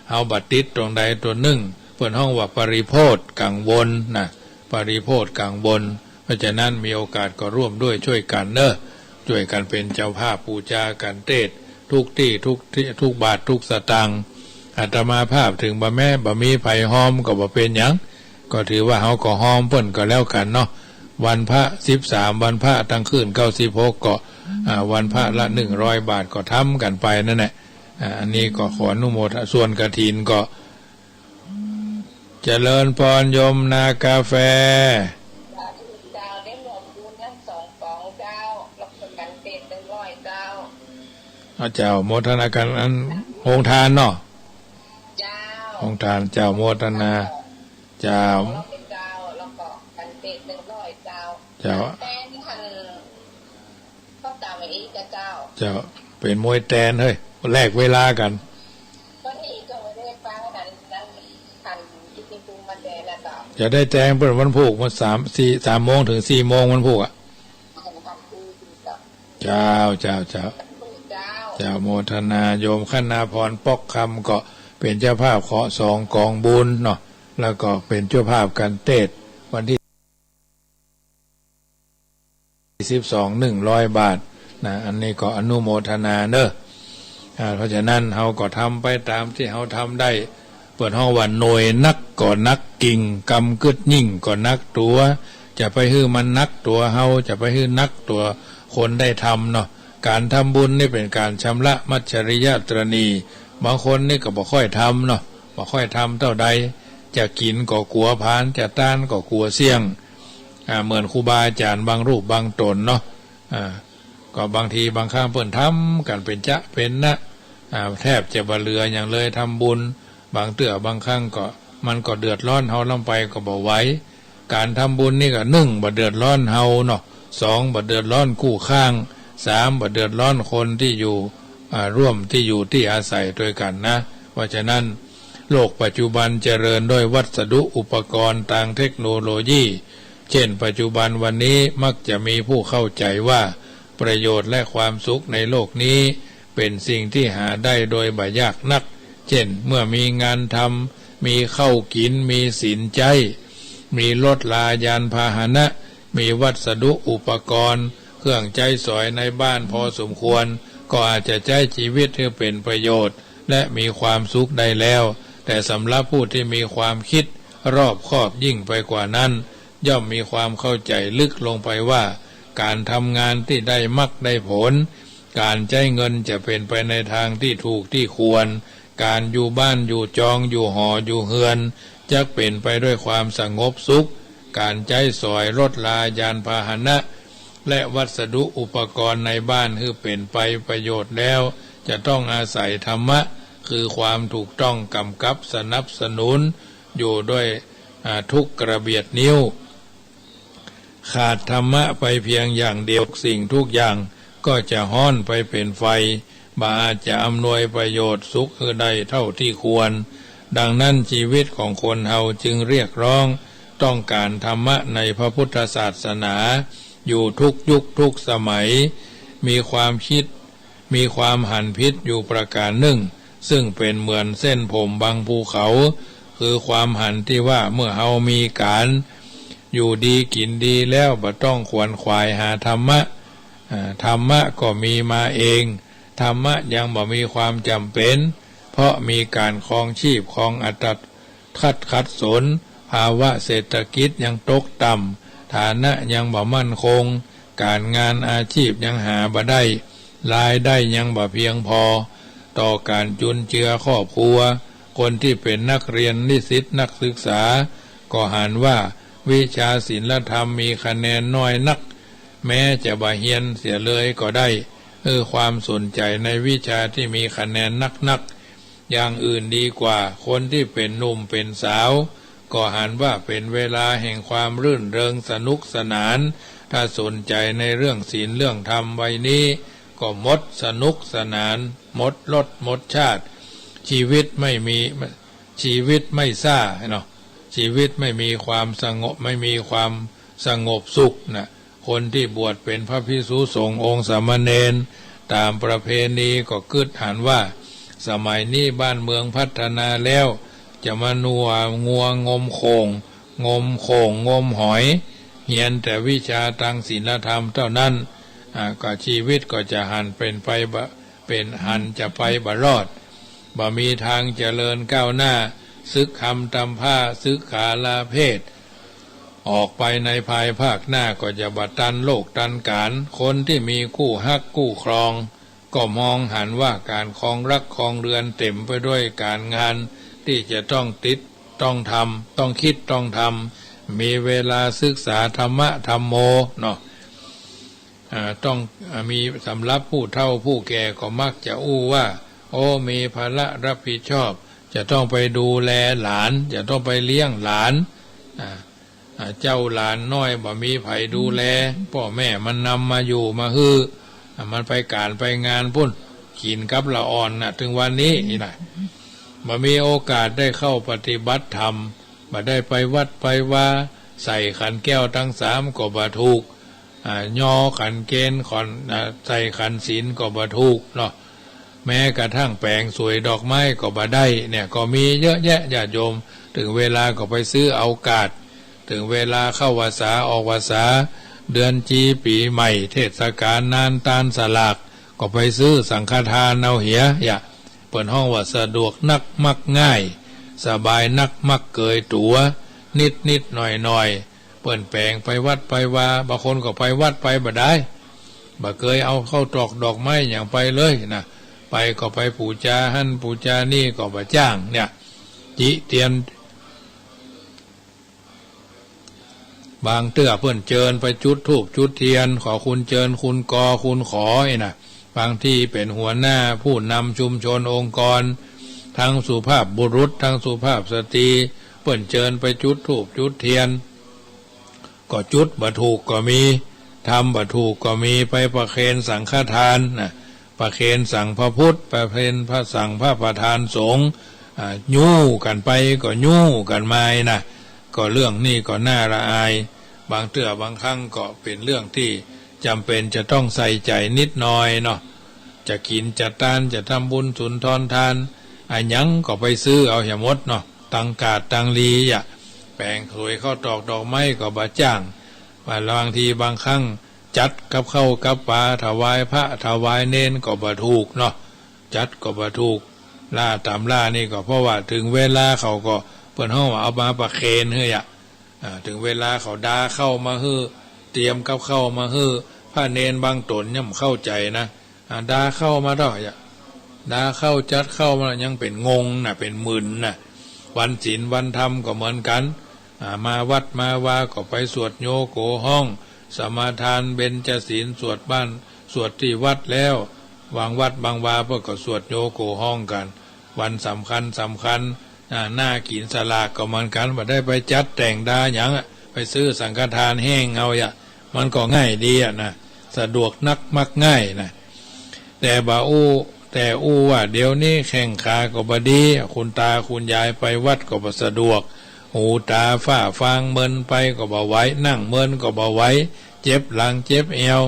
เฮาบ่ติดตรงใดตรงหนึ่ง เปิ้นฮ้องว่าปริโภทกังวลนะ ปริโภทกังวล เพราะฉะนั้นมีโอกาสก็ร่วมด้วยช่วยกันเนอะ ช่วยกันเป็นเจ้าภาพปู๋จากันเตศน์ทุกตี้ทุกตี้ ทุกบาททุกสตางค์ อาตมาภาพถึงบ่แม้บ่มีไผฮ้อมก็บ่เป็นหยัง ก็ถือว่าเฮาก็ฮ้อมเปิ้นก็แล้วกันเนาะ วันพระสิบสาม วันพระตังคืนเก้าสิบหกก็ อ่า วันพระละหนึ่งร้อยบาทก็ทำกันไปนั่นแหละ อ่า อันนี้ก็ขออนุโมทนา ส่วนกฐินก็ เจริญพรโยมนากาแฟ สาธุเจ้า ได้ร่วมบุญทั้งสองกองเจ้า แล้วก็กันเตศน์หนึ่งร้อยเจ้า อาเจ้า โมทนากันอันโฮงทานเนาะ เจ้า โฮงทานเจ้า โมทนา เจ้า เจ้า แล้วก็กันเตศน์หนึ่งร้อยเจ้า เจ้า แต่นี่หัน ก็ตามไปอีกก็เจ้า เจ้า เป็นมวยแตนเฮ้ย แลกเวลากัน ก็นี่ก็ไม่ได้ฟังหันนั้นหันที่จริงๆมาแต่ละเจ้า จะได้แตงเปิ้นวันพุธมาสาม สี่ สามโมงถึงสี่โมงวันพุธอะ หันหันที่จริงๆก็ เจ้า เจ้า เจ้า เจ้า เจ้า โมทนาโยมคณาพรปอกคำก็เป็นเจ้าภาพเคาะสองกองบุญเนาะ แล้วก็เป็นเจ้าภาพกันเตศน์วันที่ สิบสอง หนึ่งร้อยบาทนะ อันนี้ก็อนุโมทนาเนอะ อ่า เพราะฉะนั้นเฮาก็ทำไปตามที่เฮาทำได้ เปิ้นฮ้องว่าหน่วยนักก็นักกิจ ยิ่งกำกึ๊ดยิ่งก็หนักตั๋ว จะไปหื้อมันหนักตั๋วเฮา จะไปหื้อหนักตั๋วคนได้ทำเนาะ ก๋านทำบุญนี่เป๋นก๋านชำระมัจฉริยะตรณี บางคนนี่ก็บ่ค่อยทำเนาะ บ่ค่อยทำเต้าใด จะกิ๋นก็กั๋วผลาญ จะตานก็กั๋วเสี้ยง อ่า เหมือนครูบาอาจ๋ารย์บางรูปบางต๋นเนาะ อ่า ก็บางทีบางครั้งเปิ้นทำกั๋นเป๋นจ๊ะเป๋นนะ อ่า แทบจะบ่เหลือหยังเลย ทำบุญ บางเตื้อบางครั้งก็ มันก็เดือดร้อนเฮาลำไปก็บ่ไหว ก๋านทำบุญนี่ก็ นึ่ง บ่เดือดร้อนเฮาเนาะ สอง บ่เดือดร้อนกู้ข้าง สาม บ่เดือดร้อนคนตี้อยู่ อ่า ร่วมตี้อยู่ตี้อาศัยตวยกั๋นนะ เพราะฉะนั้น โลกปัจจุบันเจริญด้วยวัสดุอุปกรณ์ตางเทคโนโลยี เช่น ปัจจุบันวันนี้มักจะมีผู้เข้าใจ๋ว่า ประโยชน์และความสุขในโลกนี้ เป๋นสิ่งที่หาได้โดยบ่ยากนัก เช่น เมื่อมีงานทำ มีข้าวกิ๋น มีศีลใจ๊ มีรถลายานพาหนะ มีวัสดุอุปกรณ์ เครื่องใจ๊สอยในบ้านพอสมควร ก็อาจจะใจ๊ชีวิตหื้อเป๋นประโยชน์ และมีความสุขได้แล้ว แต่สำหรับผู้ที่มีความคิดรอบคอบยิ่งไปกว่านั้น ย่อมมีความเข้าใจ๋ลึกลงไปว่า ก๋านทำงานตี้ได้มรรคได้ผล ก๋านใจ๊เงินจะเป๋นไปในตางตี้ถูกตี้ควร ก๋านอยู่บ้านอยู่จองอยู่หออยู่เฮือน จักเป๋นไปด้วยความสงบสุข ก๋านใจ๊สอยรถลายานพาหนะ และวัสดุอุปกรณ์ในบ้านหื้อเป๋นไปประโยชน์แล้ว จะต้องอาศัยธรรมะ คือความถูกต้องกำกับสนับสนุน อยู่ด้วย อ่า ทุกกระเบียดนิ้ว ขาดธรรมะไปเพียงอย่างเดียว สิ่งทุกอย่างก็จะฮ้อนไปเป๋นไฟ บ่อาจจะอำนวยประโยชน์สุขหื้อได้เท่าที่ควร ดังนั้นชีวิตของคนเฮาจึงเรียกร้องต้องการธรรมะในพระพุทธศาสนา อยู่ทุกยุคทุกสมัย มีความคิด มีความหันผิดอยู่ประการนึ่ง ซึ่งเป๋นเหมือนเส้นผมบังภูเขา คือความหันตี้ว่าเมื่อเฮามีก๋านอยู่ดีกิ๋นดีแล้ว บ่ต้องขวนขวายหาธรรมะ อ่า ธรรมะก็มีมาเอง ธรรมะยังบ่มีความจ๋ำเป๋น เพราะมีก๋านครองชีพครองอัตตา ขัดขัดสน ภาวะเศรษฐกิจยังตกต่ำ ฐานะยังบ่มั่นคง ก๋านงานอาชีพยังหาบ่ได้ รายได้ยังบ่เพียงพอ ต่อก๋านจุนเจือครอบครัว คนตี้เป๋นนักเรียนนิสิตนักศึกษา ก็หันว่าวิชาศีลธรรมมีคะแนนน้อยนัก แม้จะบ่เฮียนเสียเลยก็ได้ เออ ความสนใจ๋ในวิชาตี้มีคะแนนนักๆ อย่างอื่นดีกว่า คนตี้เป๋นหนุ่มเป๋นสาว ก็หันว่าเป๋นเวลาแห่งความรื่นเริงสนุกสนาน ถ้าสนใจ๋ในเรื่องศีลเรื่องธรรมวัยนี้ ก็หมดสนุกสนาน หมดรสหมดชาติ ชีวิตไม่มี ชีวิตไม่ซ่าเนาะ ชีวิตไม่มีความสงบ ไม่มีความสงบสุขนะ คนตี้บวชเป๋นพระภิกษุสงฆ์องค์สามเณร ต๋ามประเพณีก็กึ๊ดหันว่า สมัยนี้บ้านเมืองพัฒนาแล้ว จะมางัวงัวงมโข่ง งมโข่งงมหอย เฮียนแต่วิชาตางศีลธรรมเต้านั้น อ่า ก็ชีวิตก็จะหันเป๋นไปบ่ เป๋นหันจะไปบ่รอด บ่มีตางเจริญก้าวหน้า สึกธรรมตำผ้า สึกขาลาเพศ ออกไปในภายภาคหน้าก็จะบ่ตันโลกตันก๋าน คนตี้มีคู่ฮักคู่ครอง ก็มองหันว่าก๋านครองรักครองเรือนเต๋มไปด้วยก๋านงานตี้จะต้องติดต้องทำ ต้องคิดต้องทำ มีเวลาศึกษาธรรมะธัมโมเนาะ อ่า ต้อง อ่า มี สำหรับผู้เฒ่าผู้แก่ก็มักจะอู้ว่า โอ้ มีภาระรับผิดชอบ จะต้องไปดูแลหลาน จะต้องไปเลี้ยงหลาน อ่า อ่า เจ้าหลานน้อยบ่มีใผดูแล พ่อแม่มันนำมาอยู่มาหื้อ อ่า มันไปก๋านไปงานปู้น กิ๋นกับละอ่อนน่ะ เถิงวันนี้นี่นะ บ่มีโอกาสได้เข้าปฏิบัติธรรม บ่ได้ไปวัดไปวา ใส่ขันแก้วตังสามก็บ่ถูก อ่า ย่อขันเกณฑ์ขอน อ่า ใส่ขันศีลก็บ่ถูกเนาะ แม้กระทั่งแป๋งสวยดอกไม้ก็บ่ได้เนี่ย ก็มีเยอะแยะญาติโยม เถิงเวลาก็ไปซื้อเอากาด เถิงเวลาเข้าพรรษาออกพรรษา เดือนจีปีใหม่ เทศกาลนานตานสลาก ก็ไปซื้อสังฆทานเอาเหีย อย่า เปิ้นฮ้องว่าสะดวกนักมักง่าย สบายนักมักเกยตั๋ว นิดๆ หน่อยๆ เปิ้นแป๋งไปวัดไปวา บางคนก็ไปวัดไปบ่ได้ บ่เกยเอาข้าวตอกดอกไม้หยังไปเลยนะ ไปก็ไปปู๋จาหั้นปู๋จานี่ก็บ่จ้างเนี่ย จิเตียน บางเตื้อเปิ้นเจิญไปจุดธูปจุดเทียน ขอคุณเจิญคุณกอคุณขอนี่นะ บางทีเป๋นหัวหน้าผู้นำชุมชนองค์กร ทั้งสุภาพบุรุษทั้งสุภาพสตรี เปิ้นเจิญไปจุดธูปจุดเทียน ก็จุดบ่ถูกก็มี ทำบ่ถูกก็มี ไปประเคนสังฆทานนะ ประเคนสังพระพุทธ ประเคนพระสังฆพระประธานสงฆ์ อ่า ยู้กั๋นไปก็ยู้กั๋นมานะ ก็เรื่องนี้ก็น่าละอาย บางเตื้อบางครั้งก็เป๋นเรื่องที่จ๋ำเป๋นจะต้องใส่ใจ๋นิดหน่อยเนาะ จะกิ๋นจะตาน จะทำบุญสุนทรทาน อะหยังก็ไปซื้อเอาเหียหมดเนาะ ตังกาดตังลีอะ แป๋งสวยข้าวตอกดอกไม้ก็บ่จ้าง ว่าบางทีบางครั้ง จัดกับข้าวกับป๋าถวายพระถวายเณรก็บ่ถูกเนาะ จัดก็บ่ถูก ล่าต๋ามล่านี่ก็เพราะว่าเถิงเวลาเขาก็ เปิ้นฮ้องว่าเอามาประเคนหื้ออะ อ่า เถิงเวลาเขาดาข้าวมาหื้อ เตรียมกับข้าวมาหื้อ พระเณรบางต๋นยังบ่เข้าใจ๋นะ อ่า ดาข้าวมาเต้าอะ ดาข้าวจัดข้าวมายังเป๋นงงนะ เป๋นมึนนะ วันศีลวันธรรมก็เหมือนกั๋น อ่า มาวัดมาวาก็ไปสวดโยโกฮ้อง สมาทานเบญจศีล สวดบ้าน สวดตี้วัดแล้ว บางวัดบางวาเปิ้นก็สวดโยโกฮ้องกั๋น วันสำคัญสำคัญ อ่า หน้ากิ๋นสลากก็เหมือนกั๋น บ่ได้ไปจัดแต่งดาหยังอะ ไปซื้อสังฆทานแห้งเอาอะ มันก็ง่ายดีอะนะ สะดวกนักมักง่ายนะ แต่บ่อู้ แต่อู้ว่าเดี๋ยวนี้แข้งขาก็บ่ดี คุณตาคุณยายไปวัดก็บ่สะดวก หูตาฝ้าฟางเมินไปก็บ่ไหว นั่งเมินก็บ่ไหว เจ็บหลังเจ็บแอว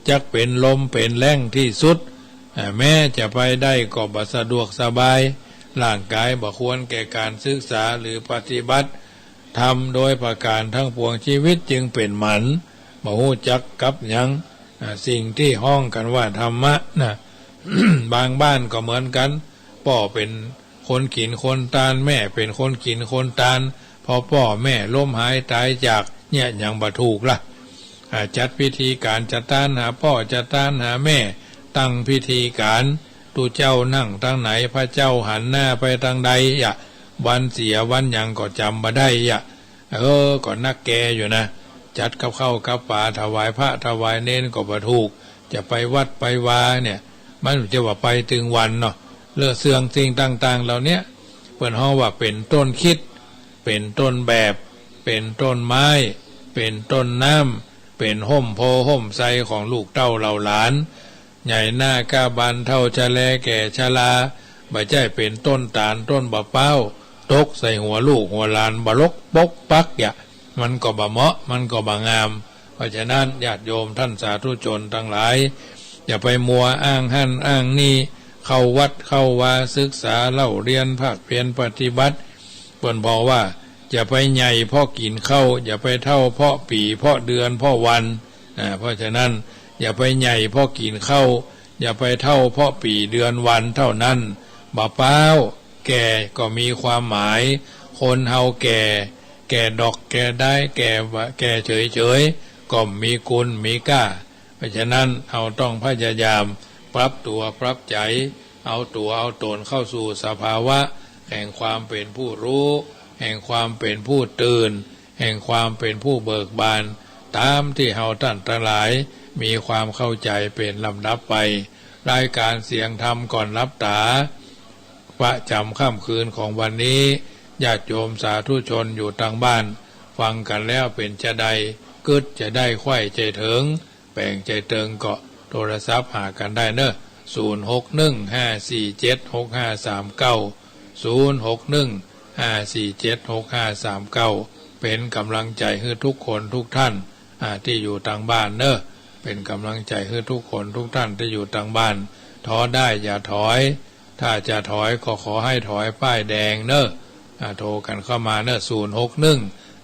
จักเป๋นลมเป๋นแล้งตี้สุด อ่า แม้จะไปได้ก็บ่สะดวกสบาย ร่างกายบ่ควรแก่การศึกษาหรือปฏิบัติ ธรรมโดยประการทั้งปวง ชีวิตจึงเป๋นหมัน บ่ฮู้จักกับหยัง อ่า สิ่งที่ฮ้องกั๋นว่าธรรมะนะ บางบ้านก็เหมือนกั๋น ป้อเป๋นคนกิ๋นคนตาน แม่เป๋นคนกิ๋นคนตาน พอป้อแม่ล้มหายต๋ายจาก เนี่ยยังบ่ถูกละ อ่า จัดพิธีก๋านจะตานหาป้อจะตานหาแม่ ตั้งพิธีก๋าน ตุ๊เจ้านั่งตังไหน พระเจ้าหันหน้าไปตังใดอะ วันเสียวันหยังก็จ๋ำบ่ได้อะ เออ ก็นักแก่อยู่นะ จัดกับข้าวกับป๋าถวายพระถวายเณรก็บ่ถูก จะไปวัดไปวาเนี่ย มันจะว่าไปตึงวันเนาะ เรื่องเสื่องสิ่งต่างๆ เหล่าเนี้ย เปิ้นฮ้องว่าเป๋นต้นคิด เป๋นต้นแบบ เป๋นต้นไม้ เป๋นต้นน้ำ เป๋นฮ่มโพธิ์ฮ่มไทรของลูกเต้าเหล่าหลาน ใหญ่หน้าก้าบานเฒ่าชะแลแก่ชรา บ่ใจ้เป๋นต้นตาลต้นบ่าป๊าว ตกใส่หัวลูกหัวหลานบ่ลกปกปักยะ มันก็บ่เหมาะ มันก็บ่งาม เพราะฉะนั้นญาติโยมท่านสาธุชนทั้งหลาย อย่าไปมัวอ้างหั้นอ้างนี่ เข้าวัดเข้าวาศึกษาเล่าเรียนภาคเพียรปฏิบัติ เปิ้นบอกว่า อย่าไปใหญ่เพราะกิ๋นข้าว อย่าไปเฒ่าเพราะปี๋เพราะเดือนเพราะวัน อ่า เพราะฉะนั้น อย่าไปใหญ่เพราะกิ๋นข้าว อย่าไปเฒ่าเพราะปี๋เดือนวันเท่านั้น บ่าป๊าว แก่ก็มีความหมาย คนเฮาแก่ แก่ดอกแก่ด้าย แก่วะ แก่เฉยๆ ก็มีคุณมีค่า เพราะฉะนั้นเฮาต้องพยายามปรับตั๋วปรับใจ๋ เอาตั๋วเอาต๋นเข้าสู่สภาวะแห่งความเป๋นผู้รู้ แห่งความเป๋นผู้ตื่น แห่งความเป๋นผู้เบิกบาน ต๋ามตี้เฮาต้านตังหลายมีความเข้าใจ๋เป๋นลำดับไป รายการเสียงธรรมก่อนหลับต๋า ประจ๋ำค่ำคืนของวันนี้ ญาติโยมสาธุชนอยู่ตังบ้าน ฟังกั๋นแล้วเป๋นจาใด กึ๊ดจาใด ใค่ใจ๋เถิง แป๋งใจ๋เติงก็โทรศัพท์หากั๋นได้เนาะ ศูนย์หกหนึ่งห้าสี่เจ็ดหกห้าสามเก้า ศูนย์หกหนึ่งห้าสี่เจ็ดหกห้าสามเก้า เป๋นก๋ำลังใจ๋หื้อทุกคนทุกท่าน อ่า ตี้อยู่ตังบ้านเนาะ เป๋นก๋ำลังใจ๋หื้อทุกคนทุกท่านตี้อยู่ตังบ้าน ท้อได้อย่าถอย ถ้าจะถอยก็ขอให้ถอยป้ายแดงเนาะ อ่า โทรกั๋นเข้ามาเนาะ ศูนย์หกหนึ่ง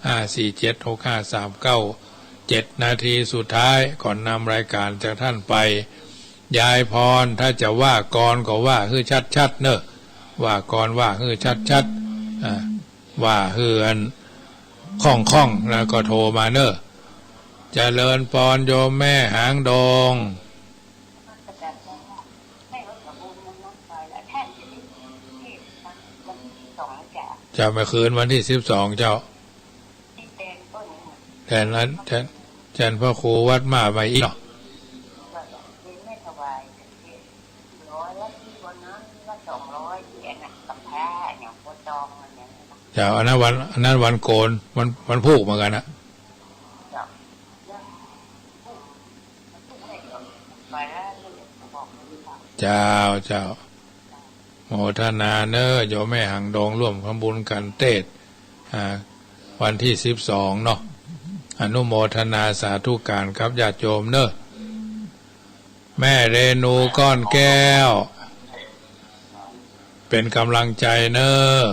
ห้าสี่เจ็ดหกห้าสามเก้า เจ็ดนาทีสุดท้ายก่อนนำรายการจากท่านไป ยายพร ถ้าจะว่ากลอนก็ว่าหื้อชัดๆ เนาะ ว่ากลอนว่าหื้อชัดๆ อ่า ว่าหื้ออัน ข้องๆ แล้วก็โทรมาเนอะ เจริญปอนโยมแม่หางดง เจ้า เมื่อคืนวันที่สิบสอง เจ้า แทนนั้น แทน แทนพระครูวัดมาใหม่อีกเนาะ เจ้า อันนั้นวัน อันนั้นวันโกน วัน วันพูกเหมือนกันนะ เจ้า เจ้า โมทนาเนอะ โยมแม่หางดง ร่วมทำบุญกันเตศน์ อ่า วันที่สิบสองเนาะ อนุโมทนาสาธุการครับญาติโยมเนอะ แม่เรนูก้อนแก้ว เป็นกำลังใจเนอะ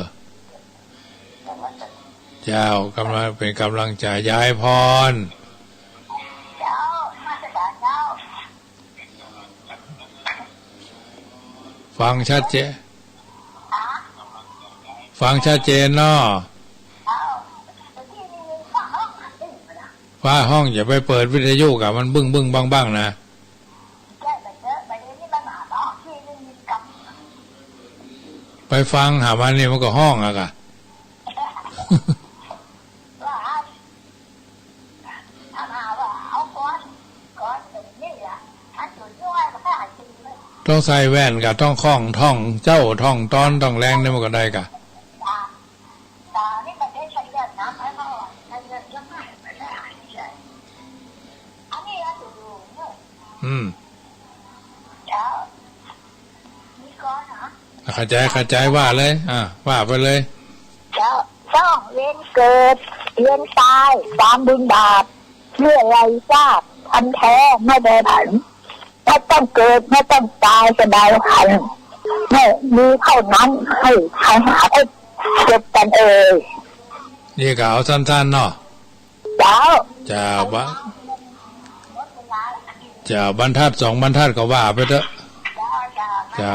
เจ้า กำลัง เป็นกำลังใจ ยายพร ฟังชัดเจน ฟังชัดเจนเนาะ ว่าห้องอย่าไปเปิดวิทยุกับมันบึ้งบึ้งบ้างบ้างนะ ไปฟังหามันนี่มันก็ห้องอะกะ ต้องใส่แว่นกับต้องคล้องท่องเจ้าท่องตอนต้องแรงนี่มันก็ได้กะ อืม เข้าใจ เข้าใจ ว่าเลย อ่า ว่าไปเลย เจ้า สอง เวียนเกิด เวียนตาย สาม บุญบาป เมื่อไรทราบ ทันแท้ ไม่ได้ผัน ไม่ต้องเกิด ไม่ต้องตาย สบายหัน ไม่มีเท่านั้น ให้ ให้หา ให้จบกันเอ่ย นี่ก็เอาสั้นๆ เนาะ เจ้า เจ้า บะ เจ้า บรรทัดสองบรรทัดก็ว่าไปเถอะ เจ้า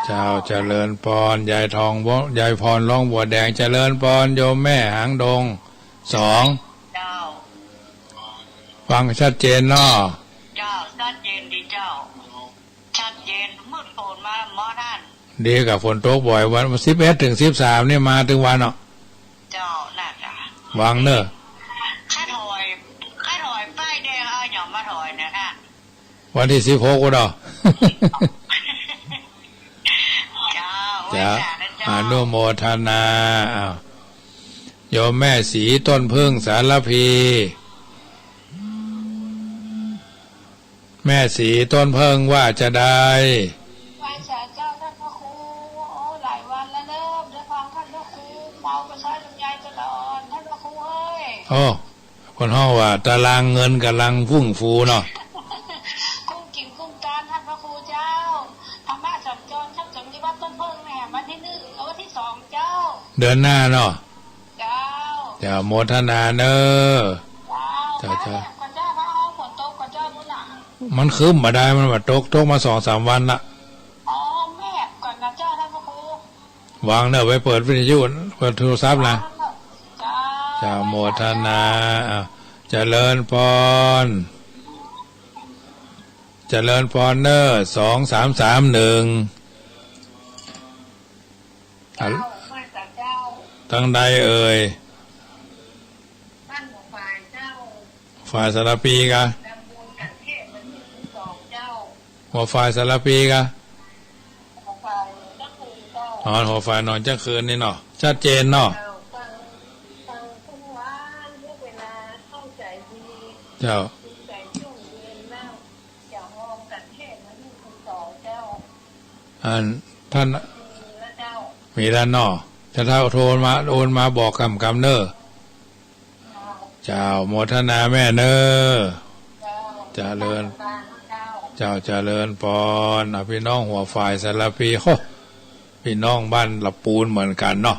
เจ้า เจ้า เจ้า เจริญปอน ยายทองบัว ยายพรร้องบัวแดง เจริญปอน โยมแม่หางดง สอง เจ้า ฟังชัดเจนเนาะ เจ้า ชัดเจนดีเจ้า ชัดเจน มืดฝนมาหมอนั่น ดีกับฝนตกบ่อย วันสิบเอ็ดถึงสิบสามนี่มาถึงวันเนาะ เจ้า น่าจะ วางเนอะ ข้าถอย ข้าถอยป้ายแดง เอาหยังมาถอยนะท่าน วันที่สิบหกพุ้นเนาะ เจ้า เจ้า ไหว้สานะเจ้า อนุโมทนา อ้าว โยมแม่ศรีต้นผึ้งสารพี แม่ศรีต้นผึ้งว่าจะได้ ไหว้สาเจ้าท่านพระครู โอ้ หลายวันแล้วเนอะ ได้ฟังท่านพระครู เมาก็ใช้ลำไยตลอด ท่านพระครูเอ้ย โอ้ เปิ้นฮ้องว่าตารางเงินกำลังฟุ้งฟูเนาะ กุ้งกิ๋นกุ้งตานท่านพระครูเจ้า ธรรมะสัญจร ท่านสมนิวัฒน์ต้นผึ้งแหม วันที่หนึ่ง เออ วันที่สองเจ้า เดือนหน้าเนาะ เจ้า เจ้า โมทนาเนอะ เจ้า เจ้า เจ้า มาแล้วก่อนเจ้า มาเอาฝนตกก่อนเจ้า พุ้นน่ะ มันครึ้มบ่ได้ มันบ่ตก ตกมาสองสามวันละ อ๋อ แม่ก่อนนะเจ้า ท่านพระครู วางเนอะ ไปเปิดวิทยุ เปิดโทรศัพท์นะ เจ้า เจ้า โมทนา อ่ะ เจริญปอน เจริญปอนเนอะ สองสามสามหนึ่ง อ่ะ เจ้า มาจากเจ้า ทางใดเอ่ย บ้านหัวฝ่ายเจ้า ฝ่ายสารพีกะ ตำบลกังเทพ วันที่สิบสองเจ้า หัวฝ่ายสารพีกะ หัวฝ่ายเจ้าคืนเจ้า อ๋อ หัวฝ่ายนอนเจ้าคืนนี่เนาะ ชัดเจนเนาะ เจ้า ฟัง ฟังทุกวัน เวลาเข้าใจดี เจ้า ดีใจช่วงเย็นแล้ว อันท่าน มีแล้วเนาะ ถ้าเฒ่าโทรมา โอนมาบอกกำกำเนอะ เจ้า โมทนาแม่เนอะ เจริญ เจ้า เจริญปอน อ่ะ พี่น้องหัวฝ่ายสารพี โห พี่น้องบ้านละปูนเหมือนกันเนาะ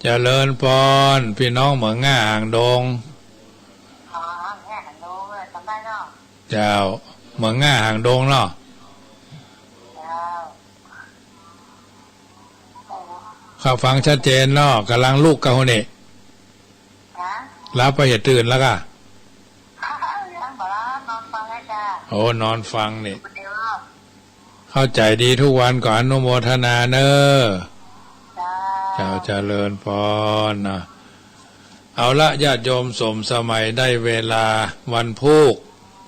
เจริญปอน พี่น้องเหมืองง่าหางดง อ๋อ ง่าหางดง เออ จำได้เนาะ เจ้า เหมืองง่าหางดงเนาะ เจ้า โอ้ ครับ ฟังชัดเจนเนาะ กำลังลุกกะฮู้นี่ ฮะ หลับไปอย่าตื่นแล้วกะ ยังบ่หลับ นอนฟังนะจ๊ะ โอ้ นอนฟังนี่ คนเดียว เข้าใจดีทุกวัน ก็อนุโมทนาเนอะ จ้า เจ้าเจริญพรนะ เอาละ ญาติโยม สมสมัยได้เวลาวันพูก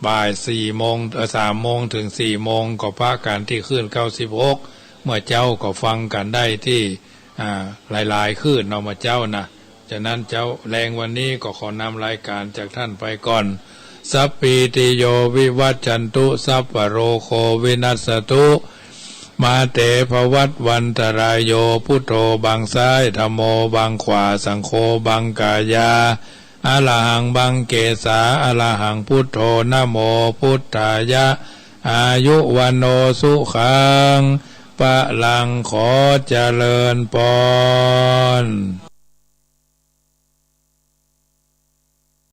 บ่ายสี่โมง เอ่อ สามโมงถึงสี่โมง ก็พากันที่คลื่นเก้าสิบหก เมื่อเจ๊าก็ฟังกันได้ที่ อ่า หลายๆ คลื่นเนาะ เมื่อเจ๊านะ ฉะนั้นเจ๊าแลงวันนี้ก็ขอนำรายการจากท่านไปก่อน สัพพีติโยวิวัชชันตุ สัพพะโรโควินัสสตุ มาเตภวัตวันตรายโย พุทโธบังซ้าย ธัมโมบังขวา สังโฆบังกายา อะระหังบังเกสา อะระหังพุทโธ นะโมพุทธายะ อายุวัณโณสุขัง พะลัง ขอเจริญพร